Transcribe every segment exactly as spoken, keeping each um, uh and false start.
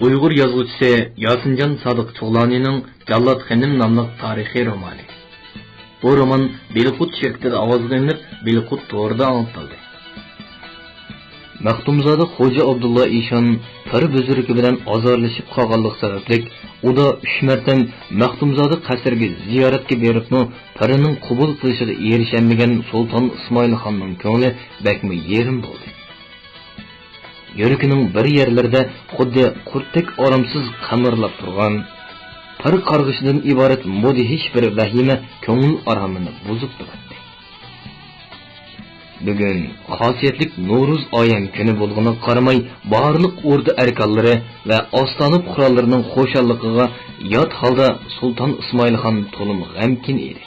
ئۇيغۇر يازغۇچىسى ياسىنجان سادىق چوغلانىنىڭ جاللات خېنىم ناملىق تارىخىي رومانى. بۇ رومان بىلقۇت شىركىتىدە ئاۋازغا ئېلىنىپ، بىلقۇت تورىدا ئاڭلىتىلدى. مەختۇمزادە خوجا ئابدۇللا ئىشان پىر بۈزرىكى بىلەن ئازارلىشىپ قالغانلىقى سەۋەبلىك، ئۇدا ئۈچ مەرتەم مەختۇمزادە قەسرىگە زىيارەتكە بېرىپمۇ، پىرىنىڭ قوبۇل قىلىشىغا ئېرىشەلمىگەن سۇلتان ئىسمائىل خاننىڭ كۆڭلى بەكمۇ يېرىم بولدى. يۈرىكىنىڭ بىر يەرلىرىدە خۇددى قۇرتتەك ئارامسىز قىمىرلاپ تۇرغان، پىر قارغىشىدىن ئىبارەت مۇدھىش بىر ۋەھىمە كۆڭۈل ئارامىنى بۇزۇپ تۇراتتى. بۈگۈن خاسىيەتلىك نورۇز ئايەم كۈنى بولغىنىغا قارىماي، بارلىق ئوردا ئەركانلىرى ۋە ئاستانە پۇقرالىرىنىڭ خۇشاللىقىغا يات ھالدا سۇلتان ئىسمائىل خان تولىمۇ غەمكىن ئىدى.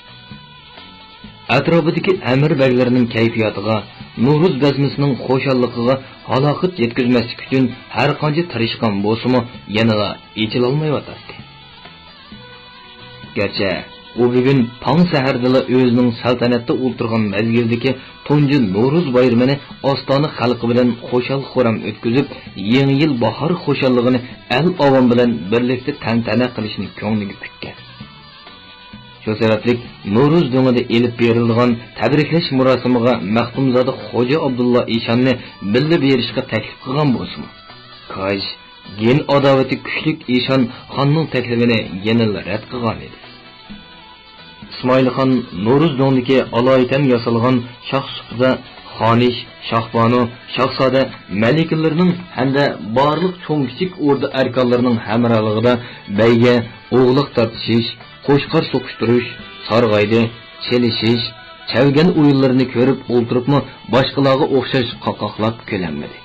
ئەتراپىدىكى ئەمىر بەگلىرىنىڭ كەيپىياتىغا، نورۇز بەزمىسىنىڭ خۇشاللىقىغا ھالاقەت يەتكۈزمەسلىك ئۈچۈن ھەرقانچە تىرىشقان بولسىمۇ، يەنىلا ئېچىلالمايۋاتاتتى. گەرچە ئۇ بۈگۈن تاڭ سەھەردىلا ئۆزىنىڭ سەلتەنەتتە ئولتۇرغان مەزگىلدىكى تۇنجى نورۇز بايرىمىنى ئاستانە خەلقى بىلەن خۇشال-خۇرام ئۆتكۈزۈپ، يېڭى يىل باھار خۇشاللىقىنى ئەل-ئاۋام بىلەن بىرلىكتە تەنتەنە قىلىشنى كۆڭلىگە پۈككەن. شۇ سەۋەبلىك نورۇز دۆڭىدە ئېلىپ بېرىلىدىغان تەبرىكلەش مۇراسىمىغا مەختۇمزادە خوجا ئابدۇللا ئىشاننى بىللە بېرىشقا تەكلىپ قىلغان بولسىمۇ، كاج گېن ئاداۋىتى كۈچلۈك ئىشان خاننىڭ تەكلىپىنى يەنىلا رەت قىلغانىدى. ئىسمائىل خان نورۇز دۆڭدىكى ئالايىتەن ياسالغان شاخ سۇپىدا خانىش، شاھبانۇ، شاھزادە، مەلىكىلىرىنىڭ ھەمدە بارلىق چوڭ-كىچىك ئوردا ئەركانلىرىنىڭ ھەمراھلىقىدا بەيگە، ئوغلاق تارتىشىش، قوچقار سوقۇشتۇرۇش، سارغايدى، چېلىشىش، چەۋگەن ئويۇنلىرىنى كۆرۈپ ئولتۇرۇپمۇ باشقىلارغا ئوخشاش قاقاقلاپ كۈلەلمىدى.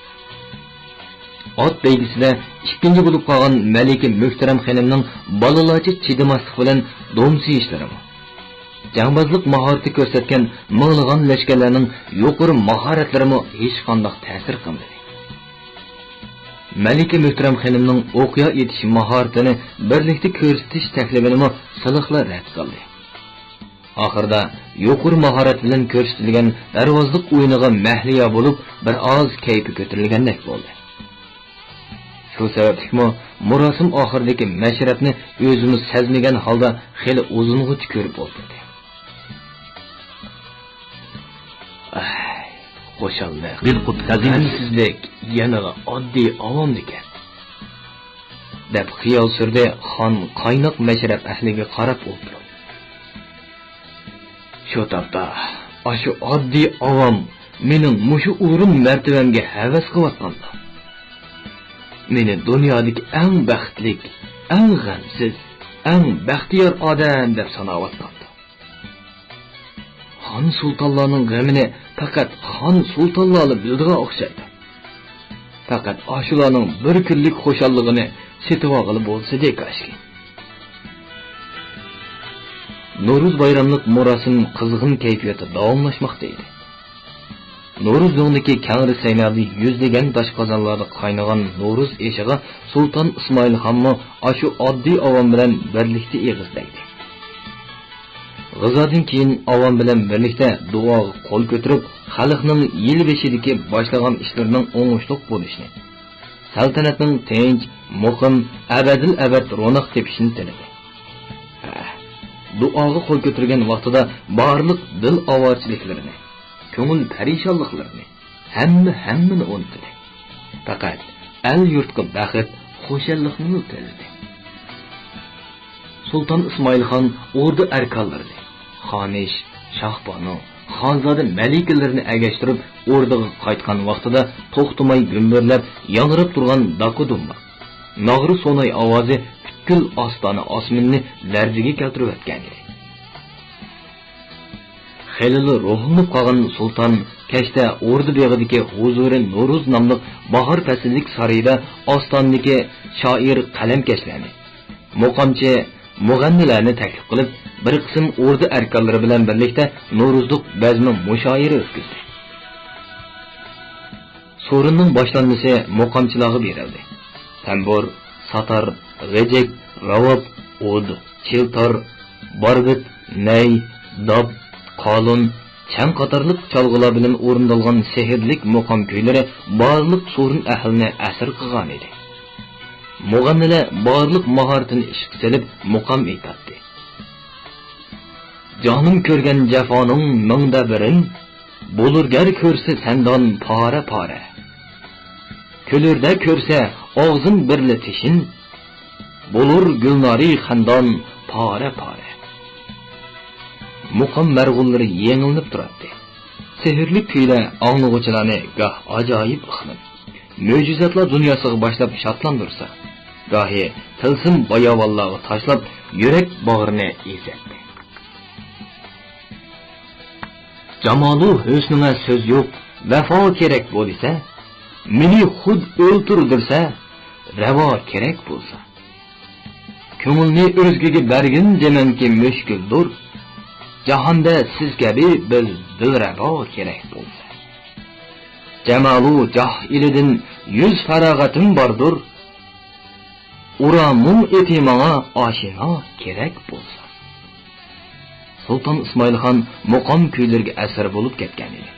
ئات بەيگىسىدە ئىككىنچى بولۇپ قالغان مەلىكە مۆھتەرەم خېنىمنىڭ بالىلارچە چىدىماسلىق بىلەن دومسىيىشلىرىمۇ، جەڭبازلىق ماھارىتى كۆرسەتكەن مىڭلىغان لەشكەرلەرنىڭ يۇقىرى ماھارەتلىرىمۇ ھېچقانداق تەسىر قىلمىدى. مەلىكە مۆھتەرەم خېنىمنىڭ ئوقيا ئېتىش ماھارىتىنى بىرلىكتە كۆرسىتىش تەكلىپىنىمۇ سىلىقلا رەت قىلدى. ئاخىرىدا يۇقىرى ماھارەت بىلەن كۆرسىتىلگەن دەرۋازىلىق ئويۇنىغا مەھلىيا بولۇپ، بىر ئاز كەيپى كۆتۈرۈلگەندەك بولدى. شۇ سەۋەبلىكمۇ مۇراسىم ئاخىرىدىكى مەشرەپنى ئۆزىمۇ سەزمىگەن ھالدا خېلى ئۇزۇنغىچە كۆرۈپ ئولتۇردى. ئاھ، خۇشاللىق، بىلقۇت خەزىنىسى، غەمسىزلىك يەنىلا ئاددىي ئاۋامدىكەن، دەپ خىيال سۈردى خان قايناق مەشرەپ ئەھلىگە قاراپ ئولتۇرۇپ. شۇ تاپتا ئاشۇ ئاددىي ئاۋام مېنىڭ مۇشۇ ئورۇن مەرتىۋەمگە ھەۋەس قىلىۋاتقاندا، مېنى دۇنيادىكى ئەڭ بەختلىك، ئەڭ غەمسىز، ئەڭ بەختىيار ئادەم دەپ ساناۋاتقاندا، خان سۇلتانلارنىڭ غېمىنى پەقەت خان سۇلتانلارلا بىلىدىغان ئوخشايدۇ. پەقەت ئاشۇلارنىڭ بىر كۈنلۈك خۇشاللىقىنى سېتىۋالغىلى بولسىدى كاشكى. نورۇز بايراملىق مۇراسىم قىزغىن كەيپىياتتا داۋاملاشماقتا ئىدى. نورۇز دۆڭىدىكى كەڭرى سەينادا يۈزلىگەن داشقازانلاردا قاينىغان نورۇز ئېشىغا سۇلتان ئىسمائىل خانمۇ ئاشۇ ئاددىي ئاۋام بىلەن بىرلىكتە ئېغىز تەگدى. غىزادىن كېيىن ئاۋام بىلەن بىرلىكتە دۇئاغا قول كۆتۈرۈپ، خەلقنىڭ يىل بېشىدىكى باشلىغان ئىشلىرىنىڭ ئوڭۇشلۇق بولۇشىنى، سەلتەنەتنىڭ تىنچ، مۇقىم، ئەبەدىل ئەبەد روناق تېپىشىنى تىلىدى. ھە، دۇئاغا قول كۆتۈرگەن ۋاقتىدا بارلىق دىل ئاۋارىچىلىكلىرىنى، كۆڭۈل پەرىشانلىقلىرىنى، ھەممە ھەممىنى ئۇنتۇدى. پەقەت ئەل-يۇرتقا بەخت، خۇشاللىقنىلا تىلىدى. سۇلتان ئىسمائىل خان ئوردا ئەركانلىرىنى، خانىش، شاھبانۇ، خانزادە مەلىكىلىرىنى ئەگەشتۈرۈپ ئوردىغا قايتقان ۋاقتىدا توختىماي گۈمبۈرلەپ ياڭراپ تۇرغان داكا دومبا، ناغرا سۇناي ئاۋازى پۈتكۈل ئاستانە ئاسمىنىنى لەرزىگە كەلتۈرۈۋەتكەنىدى. خېلىلا روھلىنىپ قالغان سۇلتان كەچتە ئوردا بېغىدىكى ھۇزۇرى نورۇز ناملىق باھار پەسلىدىكى سارىيىدا ئاستانىدىكى شائىر، قەلەمكەشلەرنى، مۇقامچى، مۇغەننىلەرنى تەكلىپ قىلىپ، بىر قىسىم ئوردا ئەركانلىرى بىلەن بىرلىكتە نورۇزلۇق بەزمە مۇشائىرە ئۆتكۈزدى. سورۇننىڭ باشلانمىسى مۇقامچىلارغا بېرىلدى. تەمبۇر، ساتار، غېجەك، راۋاب، ئۇد، چىلتار، باربىت، نەي، داپ، قالۇن، چەڭ قاتارلىق چالغۇلار بىلەن ئورۇندالغان سېھىرلىك مۇقام كۈيلىرى بارلىق سورۇن ئەھلىنى ئەسىر قىلغانىدى. مۇغەننىلەر بارلىق ماھارىتىنى ئىشقا سېلىپ مۇقام ئېيتاتتى. جانىم كۆرگەن جاپانىڭ مىڭدا بىرىن، بولۇر گەر كۆرسە سەندان پارە-پارە. كۈلۈردە كۆرسە ئاغزىم بىرلا تېشىن، بولۇر گۈلنارى خەندان پارە-پارە. مۇقام مەرغۇللىرى يېڭىلىنىپ تۇراتتى. سېھىرلىك كۈيلەر ئاڭلىغۇچىلارنى گاھ ئاجايىپ ئىقلىم، مۆجىزاتلار دۇنياسىغا باشلاپ شادلاندۇرسا، گاھى تىلسىم باياۋانلارغا تاشلاپ يۈرەك باغرىنى ئېزەتتى. جامالۇ ھۆسنۈڭە سۆز يوق، ۋەپا كېرەك بولسا، مېنى خۇد ئۆلتۈردۈرسە، رەۋا كېرەك بولسا. كۆڭۈلنى ئۆزگىگە بەرگىن دېمەمكى مۈشكۈلدۇر، جاھاندا سىز كەبى بىز دىلرەبا كېرەك بولسا. جامالۇ جاھ ئىلىدىن يۈز پاراغەتىم باردۇر، ئۇرا مۇڭ ئېتى ماڭا ئاشىنا كېرەك بولسا. سۇلتان ئىسمائىلخان مۇقام كۈيلىرىگە ئەسىر بولۇپ كەتكەن ئىدى.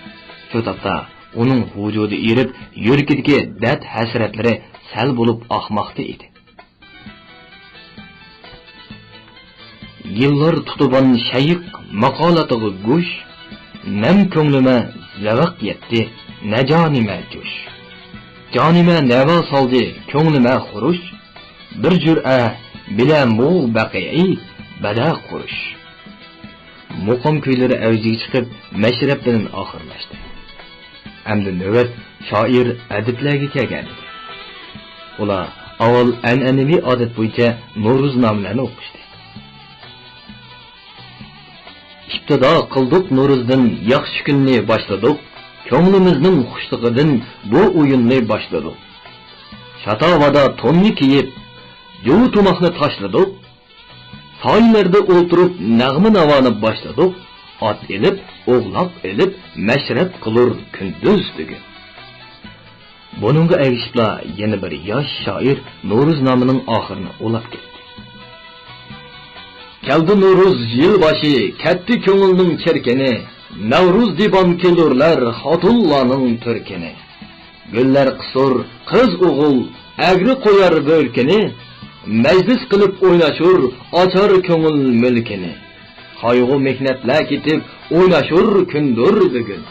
شۇ تاپتا ئۇنىڭ ۋۇجۇدى ئېرىپ، يۈرىكىدىكى دەرد-ھەسرەتلىرى سەل بولۇپ ئاقماقتا ئىدى. يىللار تۇتۇبان شەيق ماقالاتىغا گۆش، نەم كۆڭلۈمە زەۋق يەتتى، نە جانىمە جۇش. جانىمە نەۋا سالدى، كۆڭلۈمە خۇرۇش، بىر جۈرئە بىلە مۇغ بەقىئى بەدە قۇرۇش. مۇقام كۈيلىرى ئەۋجىگە چىقىپ، مەشرەپ بىلەن ئاخىرلاشتى. ئەمدى نۆۋەت شائىر ئەدىبلەرگە كەلگەنىدى. ئۇلار ئاۋۋال ئەنئەنىۋى ئادەت بويىچە نورۇزنامىلەرنى ئوقۇشتى. ئىپتىدا قىلدۇق نورۇزدىن، ياخشى كۈننى باشلىدۇق، كۆڭلىمىزنىڭ خۇشلۇقىدىن بۇ ئويۇننى باشلىدۇق. شاتاۋادا توننى كىيىپ، جۇۋا تۇماقنى تاشلىدۇق. سايىلەردە ئولتۇرۇپ نەغمە ناۋانى باشلىدۇق، ئات ئېلىپ، ئوغلاق ئېلىپ، مەشرەپ قىلۇر كۈندۈز بۈگۈن. بۇنىڭغا ئەگىشىپلا يەنە بىر ياش شائىر نورۇزنامىنىڭ ئاخىرىنى ئۇلاپ كەتتى. كەلدى نورۇز يىل باشى، كەتتى كۆڭۈلنىڭ چىركىنى، نەۋرۇز دىبان كېلۇرلەر خوتۇنلارنىڭ تۈركىنى. گۈللەر قىسۇر قىز ئوغۇل، ئەگرى قويار بۆركىنى، مەجلىس قىلىپ ئويناشۇر، ئاچار كۆڭۈل مۈلكىنى. قايغۇ مېھنەتلەر كېتىپ، ئويناشۇر كۈندۇر بۈگۈن.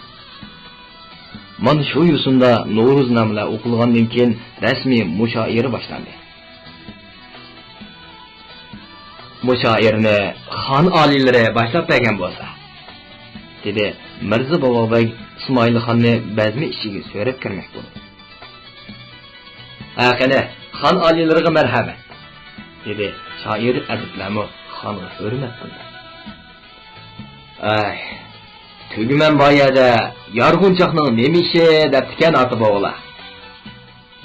مانا شۇ يوسۇندا نورۇزنامىلەر ئوقۇلغاندىن كېيىن رەسمىي مۇشائىرە باشلاندى. مۇشائىرىنى خان ئالىيلىرى باشلاپ بەرگەن بولسا، دېدى مىرزا بوۋاق بەگ ئىسمائىل خاننى بەزمە ئىچىگە سۆرەپ كىرمەك بولۇپ. ھە، قېنى، خان ئالىيلىرىغا مەرھەمەت، دېدى شائىر ئەدىبلەرمۇ خانغا ھۆرمەت بىلەن. ئەي، تۈگىمەن بار يەردە يارغۇنچاقنىڭ نېمە ئىشى دەپتىكەن ئاتا بوۋىلار.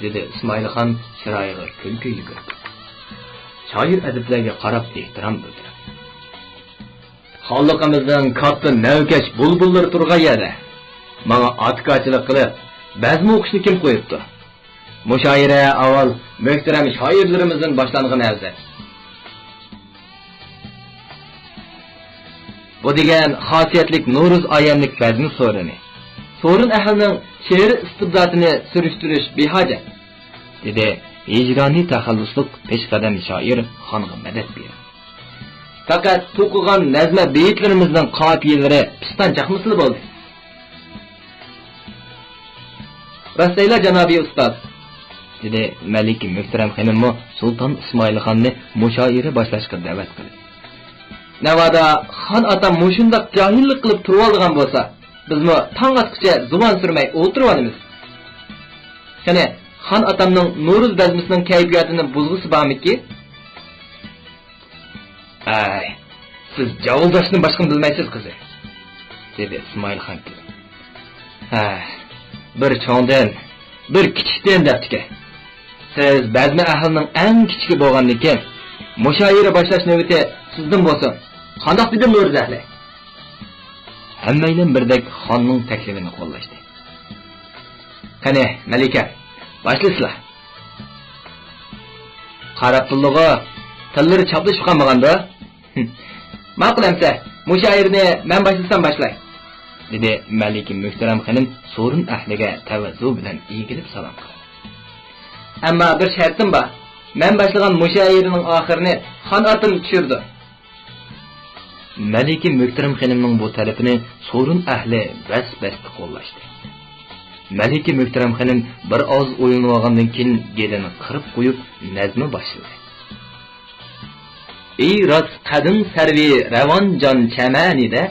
دېدى ئىسمائىل خان چىرايىغا كۈلكە يۈگۈرۈپ. شائىر ئەدىبلەرگە قاراپ ئېھتىرام بىلدۈرۈپ. خانلىقىمىزنىڭ كاتتا نەۋكەش بۇلبۇللىرى تۇرغان يەردە ماڭا ئاتىكارچىلىق قىلىپ، بەزمە ئوقۇشنى كىم قويۇپتۇ؟ مۇشائىرە ئاۋۋال مۆھتەرەم شائىرلىرىمىزدىن باشلانغىنى ئەۋزەل. بۇ دېگەن خاسىيەتلىك نورۇز ئايەملىك بەزمە سورۇنى. سورۇن ئەھلىنىڭ شېئىرىي ئىستىبداتىنى سۈرۈشتۈرۈش بىھاجەت، دېدى ھىجرانىي تەخەللۇسلۇق پېشقەدەم شائىر خانغا مەدەت بېرىپ. پەقەت توقۇغان نەزمە بېيىتلىرىمىزنىڭ قاپىيىلىرى پىستان چاقمىسىلا بولدى. راستەيلا، جانابىي ئۇستاز، دېدى مەلىكە مۆھتەرەم خېنىممۇ سۇلتان ئىسمائىل خاننى مۇشائىرە باشلاشقا دەۋەت قىلىپ. ناۋادا خان ئاتام مۇشۇنداق جاھىللىق قىلىپ تۇرۇۋالىدىغان بولسا، بىزمۇ تاڭ ئاتقۇچە زۇۋان سۈرمەي ئولتۇرۇۋالىمىز. قېنى، خان ئاتامنىڭ نورۇز بەزمىسىنىڭ كەيپىياتىنى بۇزغۇسى بارمىكى؟ ئەي، سىز جاۋۇلداشتىن باشقىنى بىلمەيسىز، قىزى، دېدى ئىسمائىل خان كۈلۈپ. ھە، بىر چوڭدىن، بىر كىچىكتىن دەپتىكەن. سىز بەزمە ئەھلىنىڭ ئەڭ كىچىكى بولغاندىكىن، مۇشائىرە باشلاش نۆۋىتى سىزدىن بولسۇن. قانداق دېدىم، نورۇز ئەھلى؟ ھەممەيلەن بىردەك خاننىڭ تەكلىپىنى قوللاشتى. قېنى، مەلىكە، باشلىسىلا. قاراپتۇللىغۇ، تىللىرى چاپلىشىپ قالمىغاندۇ؟ ماقۇل ئەمسە، مۇشائىرىنى مەن باشلىسام باشلاي، دېدى مەلىكە مۆھتەرەم خېنىم سورۇن ئەھلىگە تەۋەززۇ بىلەن ئېگىلىپ سالام قىلىپ. ئەمما بىر شەرتىم بار. مەن باشلىغان مۇشائىرىنىڭ ئاخىرىنى خان ئاتىم چۈشۈرىدۇ. مەلىكە مۆھتەرەم خېنىمنىڭ بۇ تەلىپىنى سورۇن ئەھلى بەس-بەستە قوللاشتى. مەلىكە مۆھتەرەم خېنىم بىر ئاز ئويلىنىۋالغاندىن كېيىن گېلىنى قىرىپ قويۇپ، نەزمە باشلىدى. ئى راست قەدىڭ سەرۋى رەۋانجان چەمەنىدە،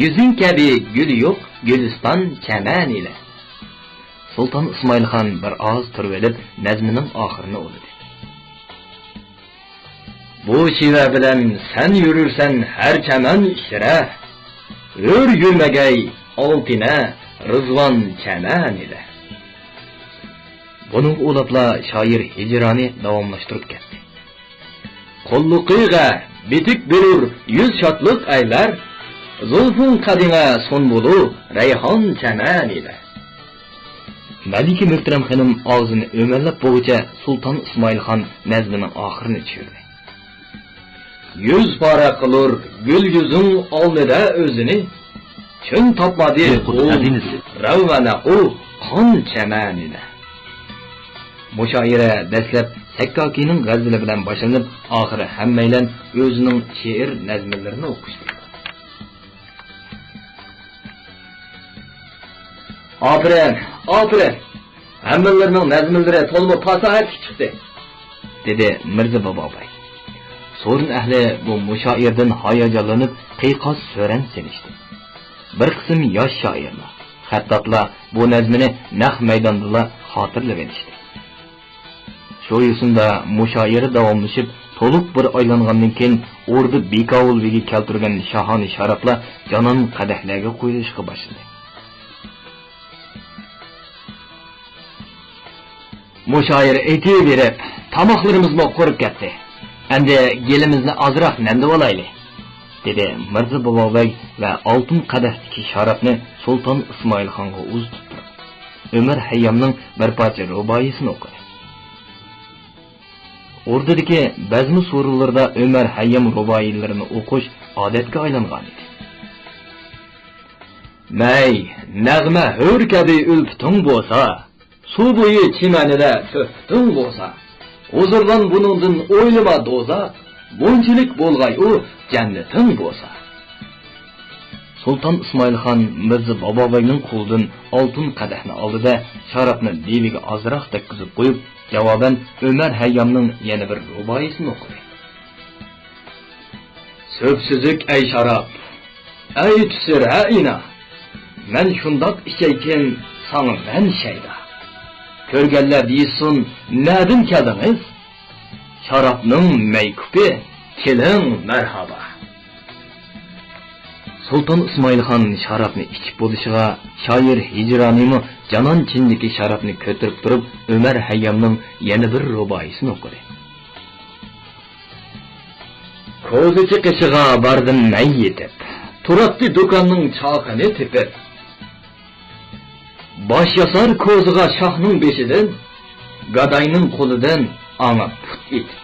يۈزۈڭ كەبى گۈل يوق گۈلىستان چەمەنىدە. سۇلتان ئىسمائىل خان بىر ئاز تۇرۇۋېلىپ، نەزمىنىڭ ئاخىرىنى ئوقۇدى. بۇ شىۋە بىلەن سەن يۈرۈرسەن ھەر چەمەن ئىچرە، ھۆر يۈرمىگەي ئالتىنە رىزۋان چەمەنىدە. بۇنىڭغا ئۇلاپلا شائىر ھىجرانى داۋاملاشتۇرۇپ كەتتى. قوللۇقىغا بىتىك بېرۇر يۈز شادلىق ئەيلەر، زۇلپۇڭ قەدىڭە سۇنبۇلۇ رەيھان چەمەنىدە. مەلىكە مۆھتەرەم خېنىم ئاغزىنى ئۆمەللەپ بولغۇچە سۇلتان ئىسمائىل خان نەزمىنىڭ ئاخىرىنى چۈشۈردى. يۈز پارە قىلۇر گۈل يۈزۈڭ ئالنىدە ئۆزىنى، چۈن تاپمادى قۇت ئۇل خەزىنىسى. رەۋەنەقۇ قان چەمەنىدە. مۇشائىرە دەسلەپ سەككاكىنىڭ غەزىلى بىلەن باشلىنىپ، ئاخىرى ھەممەيلەن ئۆزىنىڭ شېئىر نەزمىلىرىنى ئوقۇشتى. ئاپىرىن، ئاپىرىن! ھەممىلىرىنىڭ نەزمىلىرى تولىمۇ پاساھەتلىك چىقتى، دېدى مىرزا باباباي. سورۇن ئەھلى بۇ مۇشائىرىدىن ھاياجانلىنىپ، قىيقاس سۆرەن سېلىشتى. بىر قىسىم ياش شائىرلار، خەتتاتلار بۇ نەزمىنى نەق مەيداندىلا خاتىرىلىۋېلىشتى. شۇ يوسۇندا مۇشائىرە داۋاملىشىپ، تولۇق بىر ئايلانغاندىن كېيىن، ئوردا بىكاۋۇل بېگى كەلتۈرگەن شاھانە شارابلار جانان قەدەھلەرگە قۇيۇلۇشقا باشلىدى. مۇشائىرە ئېيتىۋېرىپ، تاماقلىرىمىزمۇ قۇرۇپ كەتتى. ئەمدى گېلىمىزنى ئازراق نەمدىۋالايلى، دېدى مىرزا بابابەگ ۋە ئالتۇن قەدەھتىكى شارابنى سۇلتان ئىسمائىل خانغا ئۇزىتىپ تۇرۇپ، ئۆمەر ھەييامنىڭ بىر پارچە رۇبائىيىسىنى ئوقۇدى. ئوردىدىكى بەزمە سورۇنلىرىدا ئۆمەر ھەييام رۇبائىيلىرىنى ئوقۇش ئادەتكە ئايلانغانىدى. مەي، نەغمە ھۆر كەبى ئۈلپىتىڭ بولسا، سۇ بويى چىمەنىدە سۆھبىتىڭ بولسا، ھۇزۇرلان بۇنىڭدىن ئويلىما دوزاخ، بۇنچىلىك بولغاي ئۇ جەننىتىڭ بولسا. سۇلتان ئىسمائىل خان مىرزا بابابەگنىڭ قولىدىن ئالتۇن قەدەھنى ئالدى-دە، شارابنى دىۋىگە ئازراق تەگكۈزۈپ قويۇپ، جاۋابەن ئۆمەر ھەييامنىڭ يەنە بىر رۇبائىيىسىنى ئوقۇدى. سۈپسۈزۈك ئەي شاراب، ئەي تۈسى رەئىنا، مەن شۇنداق ئىچەيكىن ساڭا مەن شەيدا. كۆرگەنلەر دېيىشسۇن، نەدىن كەلدىڭىز؟ شارابنىڭ مەيكۇپى، كېلىڭ مەرھابا. سۇلتان ئىسمائىل خان شارابنى ئىچىپ بولۇشىغا، شائىر ھىجرانىمۇ جانان چىنىدىكى شارابنى كۆتۈرۈپ تۇرۇپ، ئۆمەر ھەييامنىڭ يەنە بىر رۇبائىيىسىنى ئوقۇدى. كوزىچى قېشىغا باردىم مەي يېتىپ، تۇراتتى دۇكاننىڭ چاقىنى تېپىپ. باش ياسار كوزىغا شاھنىڭ بېشىدىن، گاداينىڭ قولىدىن ئاڭا پۇت ئېتىپ.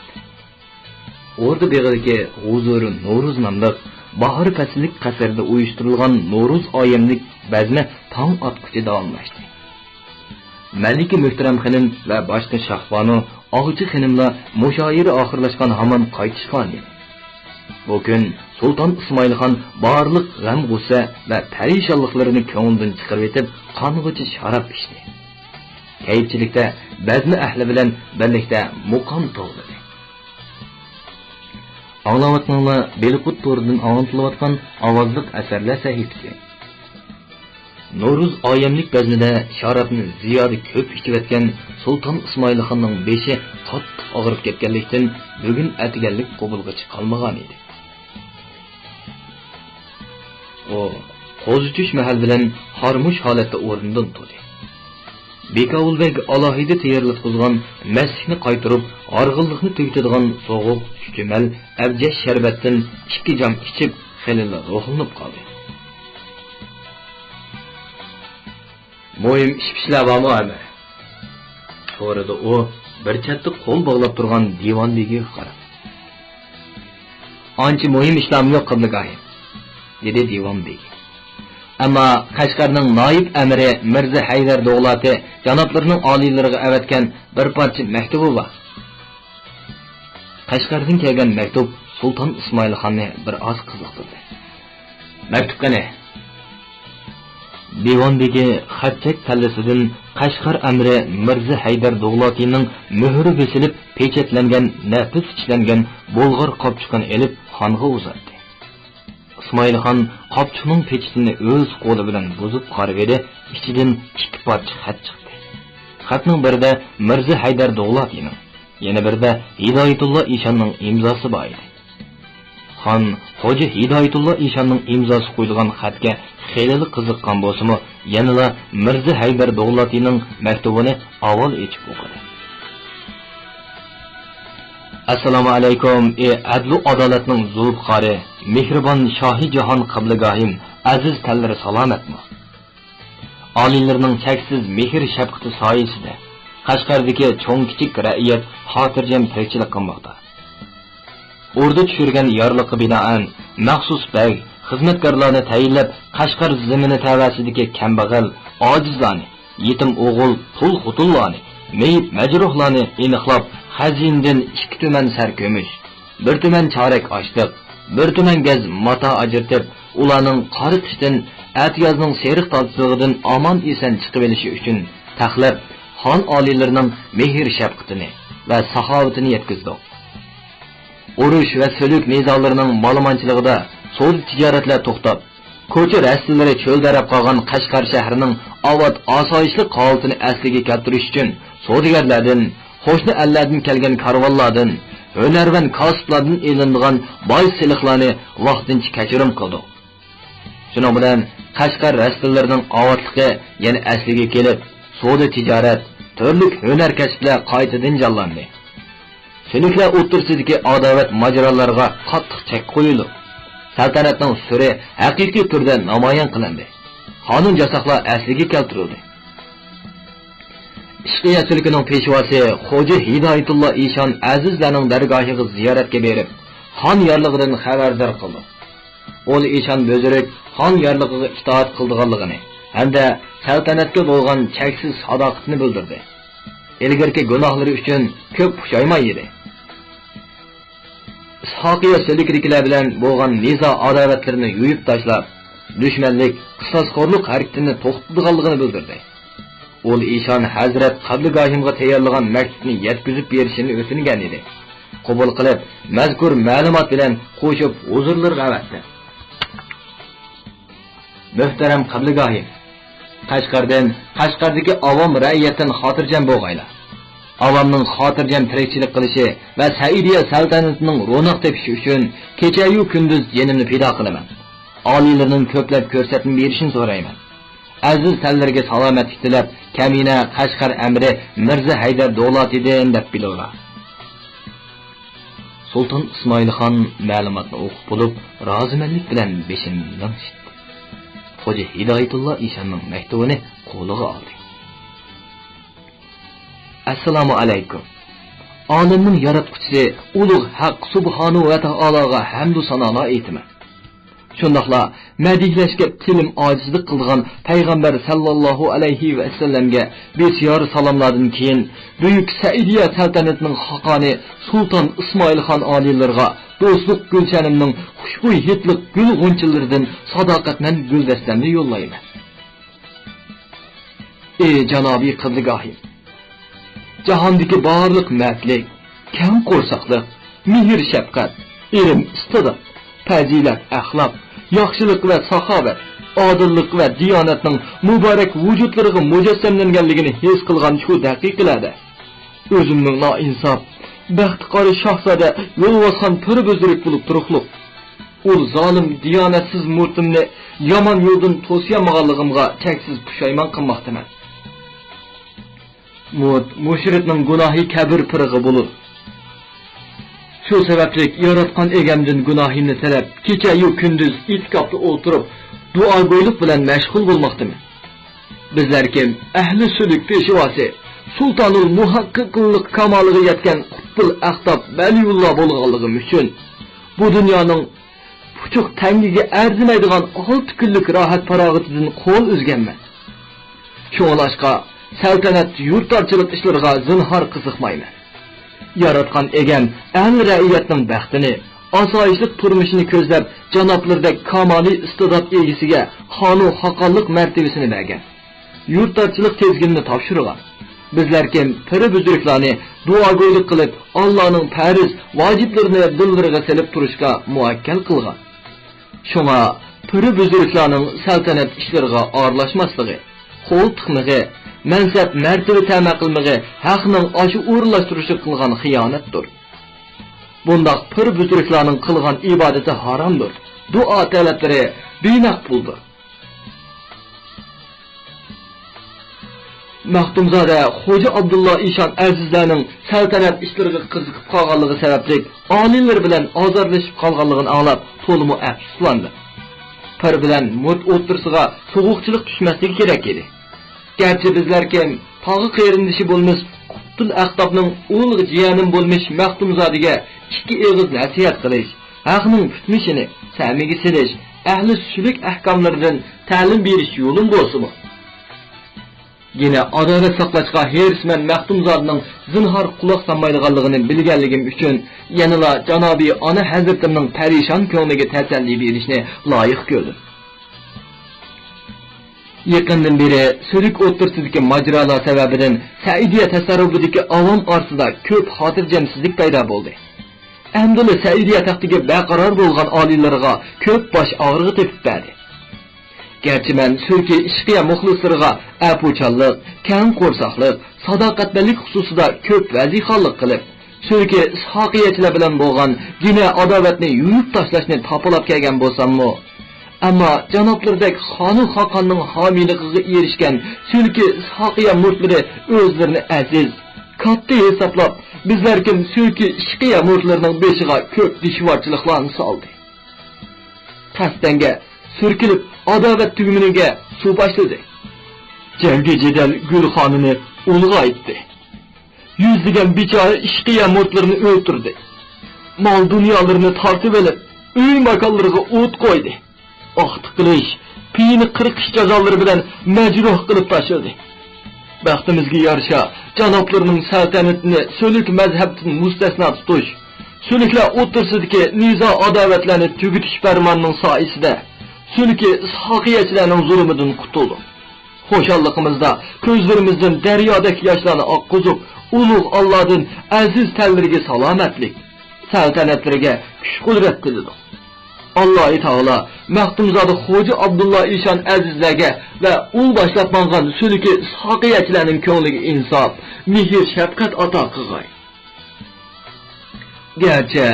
ئوردا بېغىدىكى ھۇزۇرى نورۇز ناملىق باھار پەسلىك قەسىرىدە ئۇيۇشتۇرۇلغان نورۇز ئايەملىك بەزمە تاڭ ئاتقۇچە داۋاملاشتى. مەلىكە مۆھتەرەم خېنىم ۋە باشقا شاھبانۇ، ئاغىچى خېنىملار مۇشائىرە ئاخىرلاشقان ھامان قايتىشقانىدى. بۇ كۈن سۇلتان ئىسمائىل خان بارلىق غەم-غۇسسە ۋە پەرىشانلىقلىرىنى كۆڭلىدىن چىقىرىۋېتىپ، قانغۇچە شاراب ئىچتى. كەيپچىلىكتە بەزمە ئەھلى بىلەن بىرلىكتە مۇقام توۋلىدى. ئاڭلاۋاتقىنىڭلار بېلىققۇت تورىدىن ئاڭلىتىلىۋاتقان ئاۋازلىق ئەسەرلەر سەھىپىسى. نورۇز ئايەملىك بەزمىدە شارابنى زىيادە كۆپ ئىچىۋەتكەن سۇلتان ئىسمائىل خاننىڭ بېشى قاتتىق ئاغرىپ كەتكەنلىكتىن، بۈگۈن ئەتىگەنلىك قوبۇلغا چىقالمىغانىدى. ئۇ قوزا چۈش مەھەل بىلەن ھارمۇش ھالەتتە ئورنىدىن تۇردى. بىكاۋۇل بەگ ئالاھىدە تەييارلاتقۇزغان مەستلىكنى قايتۇرۇپ، ھارغىنلىقنى تۈگىتىدىغان سوغۇق، چۈچۈمەل، ئەبجەش شەربەتتىن ئىككى جام ئىچىپ، خېلىلا روھلىنىپ قالدى. مۇھىم ئىش-پىشلار بارمۇ، ئەمىر؟ سورىدى ئۇ بىر چەتتە قول باغلاپ تۇرغان دىۋان بېگىگە قاراپ. ئانچە مۇھىم ئىشلارمۇ يوق، قىبلىگاھىم، دېدى دىۋان بېگى. ئەمما قەشقەرنىڭ نايىب ئەمىرى مىرزا ھەيدەر دوغلاتى جانابلىرىنىڭ ئالىيلىرىغا ئەۋەتكەن بىر پارچە مەكتۇبى بار. قەشقەردىن كەلگەن مەكتۇپ سۇلتان ئىسمائىلخاننى بىر ئاز قىزىقتۇردى. مەكتۇپ قېنى؟ دىۋان بېگى خەتچەك تەللىسىدىن قەشقەر ئەمىرى مىرزا ھەيدەر دوغلاتىنىڭ مۆھۈرى بېسىلىپ پېچەتلەنگەن نەپىس ئىشلەنگەن بولغار قاپچۇقىنى ئېلىپ خانغا ئۇزاتتى. ئىسمائىلخان قاپچۇقنىڭ پېچىتىنى ئۆز قولى بىلەن بۇزۇپ قارىۋىدى، ئىچىدىن ئىككى پارچە خەت چىقتى. خەتنىڭ بىرىدە مىرزا ھەيدەر دوغلاتىنىڭ، يەنە بىرىدە ھىدايەتۇللا ئىشاننىڭ ئىمزاسى بار ئىدى. خان خوجا ھىدايەتۇللا ئىشاننىڭ ئىمزاسى قويۇلغان خەتكە خېلىلا قىزىققان بولسىمۇ، يەنىلا مىرزا ھەيدەر دوغلاتىنىڭ مەكتۇبىنى ئاۋۋال ئېچىپ ئوقۇدى. ئەسسالامۇ ئەلەيكۇم، ئى ئەدلۇ ئادالەتنىڭ زۇلپىقارى، مېھرىبان شاھى جاھان قىبلىگاھىم، ئەزىز تەنلىرى سالامەتمۇ؟ ئالىيلىرىنىڭ چەكسىز مېھىر-شەپقىتى سايىسىدە قەشقەردىكى چوڭ-كىچىك رەئىيەت خاتىرجەم تىرىكچىلىك قىلماقتا. ئوردا چۈشۈرگەن يارلىققا بىنائەن، مەخسۇس بەگ، خىزمەتكارلارنى تەيىنلەپ، قەشقەر زېمىنى تەۋەسىدىكى كەمبەغەل، ئاجىزلارنى، يېتىم ئوغۇل، تۇل خوتۇنلارنى، مېيىپ مەجرۇھلارنى ئېنىقلاپ، خەزىنىدىن ئىككى تۈمەن سەر كۈمۈش، بىر تۈمەن چارەك ئاشلىق، بىر تۈمەن گەز ماتا ئاجرىتىپ، ئۇلارنىڭ قارا قىشتىن، ئەتىيازنىڭ سېرىق تارتىشلىقىدىن ئامان-ئېسەن چىقىۋېلىشى ئۈچۈن تەقلەپ، خان ئالىيلىرىنىڭ مېھىر-شەپقىتىنى ۋە ساخاۋىتىنى يەتكۈزدۇق. ئۇرۇش ۋە سۈلۈك نىزالىرىنىڭ مالىمانچىلىقىدا سودا-تىجارەتلەر توختاپ، كوچا رەستىلىرى چۆل دەرەپ قالغان قەشقەر شەھىرىنىڭ ئاۋات، ئاسايىشلىق ھالىتىنى ئەسلىگە كەلتۈرۈش ئۈچۈن سودىگەرلەردىن، قوشنا ئەللەردىن كەلگەن كارۋانلاردىن، ھۈنەرۋەن كاسىپلاردىن ئېلىنىدىغان باي سېلىقلارنى ۋاقتىنچە كەچۈرۈم قىلدۇق. شۇنىڭ بىلەن قەشقەر رەستىلىرىنىڭ ئاۋاتلىقى يەنە ئەسلىگە كېلىپ، سودا-تىجارەت، تۈرلۈك ھۈنەر-كەسىپلەر قايتىدىن جانلاندى. سۈنۈكلەر ئوتتۇرىسىدىكى ئاداۋەت ماجىرالارغا قاتتىق چەك قويۇلۇپ، سەلتەنەتنىڭ سۈرى ھەقىقىي تۈردە نامايان قىلىندى. قانۇن-ياساقلار ئەسلىگە كەلتۈرۈلدى. ئىشقىيە سۈلكىنىڭ پېشۋاسى خوجا ھىدايەتۇللا ئىشان ئەزىزلەرنىڭ دەرگاھىغا زىيارەتكە بېرىپ، خان يارلىقىدىن خەۋەردار قىلدى. ئۇل ئىشان بۆزۈرۈك خان يارلىقىغا ئىتائەت قىلىدىغانلىقىنى ھەمدە سەلتەنەتكە بولغان چەكسىز ساداقىتىنى بىلدۈردى. ئىلگىرىكى گۇناھلىرى ئۈچۈن كۆپ پۇشايمان يېدى. ئىسھاقىيە سۆلىكىدىكىلەر بىلەن بولغان نىزا-ئاداۋەتلىرىنى يۇيۇپ تاشلاپ، دۈشمەنلىك، قىساسخورلۇق ھەرىكىتىنى توختىتىدىغانلىقىنى بىلدۈردى. ئۇل ئىشان ھەزرەت قەبلىگاھىمغا تەييارلىغان مەكتۇپنى يەتكۈزۈپ بېرىشىنى ئۆتۈنگەن ئىدى. قوبۇل قىلىپ، مەزكۇر مەلۇمات بىلەن قوشۇپ ھۇزۇرلىرىغا ئەۋەتتى. مۆھتەرەم قەبلىگاھىم! قەشقەردىن، قەشقەردىكى ئاۋام رەئىيەتتىن خاتىرجەم بولغايلا. ئاۋامنىڭ خاتىرجەم تىرىكچىلىك قىلىشى ۋە سەئىدىيە سەلتەنىتىنىڭ روناق تېپىشى ئۈچۈن كېچەيۇ كۈندۈز جېنىمنى پىدا قىلىمەن. ئالىيلىرىنىڭ كۆپلەپ كۆرسەتمە بېرىشىنى سورايمەن. ئەزىز تەنلىرىگە سالامەتلىك تىلەپ، كەمىنە قەشقەر ئەمىرى مىرزا ھەيدەر دوغلاتىدىن دەپ بىلىۋالا. سۇلتان ئىسمائىلخان مەلۇماتنى ئوقۇپ بولۇپ، رازىمەنلىك بىلەن بېشىنى لىڭشىتتى. خوجا ھىدايەتۇللا ئىشاننىڭ مەكتۇبىنى قولىغا ئالدى. ئەسسالامۇ ئەلەيكۇم. ئالەمنىڭ ياراتقۇچىسى ئۇلۇغ ھەق سۇبھانەھۇ ۋە تائالاغا ھەمدۇ سانالار ئېيتىمەن. شۇنداقلا مەدھىيلەشكە تىلىم ئاجىزلىق قىلىدىغان پەيغەمبەر سەللەللاھۇ ئەلەيھى ۋەسەللەمگە بىسيار سالاملاردىن كېيىن، بۈيۈك سەئىدىيە سەلتەنىتىنىڭ خاقانى سۇلتان ئىسمائىلخان ئالىيلىرىغا دوستلۇق گۈلشەنىمنىڭ خۇشبۇي ھىدلىق گۈل غۇنچىلىرىدىن ساداقەتمەن گۈلدەستەمنى يوللايمەن. ئى جانابىي قىبلىگاھىم! جاھاندىكى بارلىق مەردلىك، كەڭ قورساقلىق، مېھىر-شەپقەت، ئىلىم-ئىستىدات، پەزىلەت-ئەخلاق، ياخشىلىق ۋە ساخاۋەت، ئادىللىق ۋە دىيانەتنىڭ مۇبارەك ۋۇجۇدلىرىغا مۇجەسسەملەنگەنلىكىنى ھېس قىلغان شۇ دەقىقىلەردە، ئۆزۈمنىڭ نائىنساپ، بەختىقارى شاھزادە يولۋاسخان پىر بۈزدۈرۈك بولۇپ تۇرۇقلۇق، ئۇ زالىم، دىيانەتسىز مۇرىتىمنى يامان يولدىن توسىيالمىغانلىقىمغا چەكسىز پۇشايمان قىلماقتىمەن. مۇرىت مۇشرىتنىڭ گۇناھى كەبىر پىرىغا بولۇر. شۇ سەۋەبلىك ياراتقان ئىگەمدىن گۇناھىمنى تىلەپ، كېچە-يۇ كۈندۈز ئېتىكاپتا ئولتۇرۇپ، دۇئاگويلۇق بىلەن مەشغۇل بولماقتىمەن. بىزلەر كىم؟ ئەھلى سۈلۈك پېشۋاسى، سۇلتانۇل مۇھەققىقلىق كامالىغا يەتكەن قۇتبۇل ئەقتاب ۋەلىيۇللا بولغانلىقىم ئۈچۈن، بۇ دۇنيانىڭ پۇچۇق تەڭگىگە ئەرزىمەيدىغان ئالتە كۈنلۈك راھەت-پاراغىتىدىن قول ئۈزگەنمەن. شۇڭلاشقا، سەلتەنەت يۇرتارچىلىق ئىشلىرىغا زىنھار قىزىقمايمەن. ياراتقان ئىگەم ئەھلى رەئىيەتنىڭ بەختىنى، ئاسايىشلىق تۇرمۇشىنى كۆزلەپ، جانابلىرىدەك كامالىي ئىستىدات ئىگىسىگە خانۇ خاقانلىق مەرتىۋىسىنى بەرگەن. يۇرتدارچىلىق تىزگىنىنى تاپشۇرغان. بىزلەركىن پىرى بۈزرۈكلارنى دۇئاگويلۇق قىلىپ، ئاللانىڭ پەرز ۋاجىپلىرىنى دىللىرىغا سېلىپ تۇرۇشقا مۇۋەككەل قىلغان. شۇڭا پىرى بۈزرۈكلارنىڭ سەلتەنەت ئىشلىرىغا ئارىلاشماسلىقى، قول تىقمىقى، مەنسەپ مەرتىۋە تەمە قىلمىقى ھەقنىڭ ئاشۇ ئورۇنلاشتۇرۇشىغا قىلغان خىيانەتتۇر. بۇنداق پىر بۈزرۈكلارنىڭ قىلغان ئىبادىتى ھارامدۇر، دۇئا تەلەپلىرى بىمەقبۇلدۇر. مەختۇمزادە خوجا ئابدۇللا ئىشان ئەزىزلەرنىڭ سەلتەنەت ئىشلىرىغا قىزىقىپ قالغانلىقى سەۋەبلىك، ئالىيلىرى بىلەن ئازارلىشىپ قالغانلىقىنى ئاڭلاپ، تولىمۇ ئەپسۇسلاندى. پىر بىلەن مۇرىت ئوتتۇرىسىغا سوغۇقچىلىق چۈشمەسلىكى كېرەك ئىدى. گەرچە بىزلەركىن تاغا قېرىندىشى بولمىس، قۇتبۇل ئەقتابنىڭ ئۇلۇغ جىيەنىم بولمىش مەختۇمزادىگە ئىككى ئېغىز نەسىھەت قىلىش، ھەقنىڭ پۈتمۈشىنى سەمىگە سېلىش، ئەھلى سۈلۈك ئەھكاملىرىدىن تەلىم بېرىش يولۇم بولسىمۇ. يەنە ئاداۋەت ساقلاشقا ھېرىسمەن مەختۇمزادىنىڭ زىنھار قۇلاق سالمايدىغانلىقىنى بىلگەنلىكىم ئۈچۈن، يەنىلا جانابىي ئانا ھەزرىتىمنىڭ پەرىشان كۆڭلىگە تەسەللى بېرىشنى لايىق كۆردۈم. يېقىندىن بېرى سۈلۈك ئوتتۇرىسىدىكى ماجىرالار سەۋەبىدىن سەئىدىيە تەسەررۇپىدىكى ئاۋام ئارىسىدا كۆپ خاتىرجەمسىزلىك پەيدا بولدى. ئەمدىلا سەئىدىيە تەختىگە بەرقارار بولغان ئالىيلىرىغا كۆپ باش ئاغرىقى تېپىپ بەردى. گەرچە مەن سۈلكى ئىشقىيە مۇخلىسلىرىغا ئەپۇچانلىق، كەڭ قورساقلىق، ساداقەتمەنلىك خۇسۇسىدا كۆپ ۋەزىخانلىق قىلىپ، سۈلكى ئىسھاقىيەچىلەر بىلەن بولغان گىنە ئاداۋەتنى يۇيۇپ تاشلاشنى تاپىلاپ كەلگەن بولساممۇ، ئەمما جانابلىرىدەك خانۇ خاقاننىڭ ھامىيلىقىغا ئېرىشكەن سۈلكى ئىسھاقىيە مۇرىتلىرى ئۆزلىرىنى ئەزىز، كاتتا ھېسابلاپ، بىزلەركىن سۈلكى ئىشقىيە مۇرىتلىرىنىڭ بېشىغا كۆپ دىشۋارچىلىقلارنى سالدى. قەستەنگە سۈركىلىپ، ئاداۋەت تۈگمىنىگە سۇ باشلىدى. جەڭگى جېدەل گۈلخانىنى ئۇلغايتتى. يۈزلىگەن بىچارە ئىشقىيە مۇرىتلىرىنى ئۆلتۈردى. مال-دۇنيالىرىنى تارتىۋېلىپ، ئۆي-ماكانلىرىغا ئوت قويدى. ئاختا قىلىش، پېيىنى قىرقىش جازالىرى بىلەن مەجرۇھ قىلىپ تاشلىدى. بەختىمىزگە يارىشا، جانابلىرىنىڭ سەلتەنىتىنى سۈلۈك مەزھەپتىن مۇستەسنا تۇتۇش، سۈلۈكلەر ئوتتۇرىسىدىكى نىزا-ئاداۋەتلەرنى تۈگىتىش پەرمانىنىڭ سايىسىدە سۈلۈكى ئىسھاقىيەچىلەرنىڭ زۇلۇمىدىن قۇتۇلدۇق. خۇشاللىقىمىزدا كۆزلىرىمىزدىن دەريادەك ياشلارنى ئاققۇزۇپ، ئۇلۇغ ئاللادىن ئەزىز تەنلىرىگە سالامەتلىك، سەلتەنەتلىرىگە كۈچ-قۇدرەت تىلىدۇق. ئاللاھى تائالا مەختۇمزادە خوجا ئابدۇللا ئىشان ئەزىزلەرگە ۋە ئۇ باشلاپ ماڭغان سۈلۈكى ئىسھاقىيەچىلەرنىڭ كۆڭلىگە ئىنساپ، مېھىر-شەپقەت ئاتا قىلغاي. گەرچە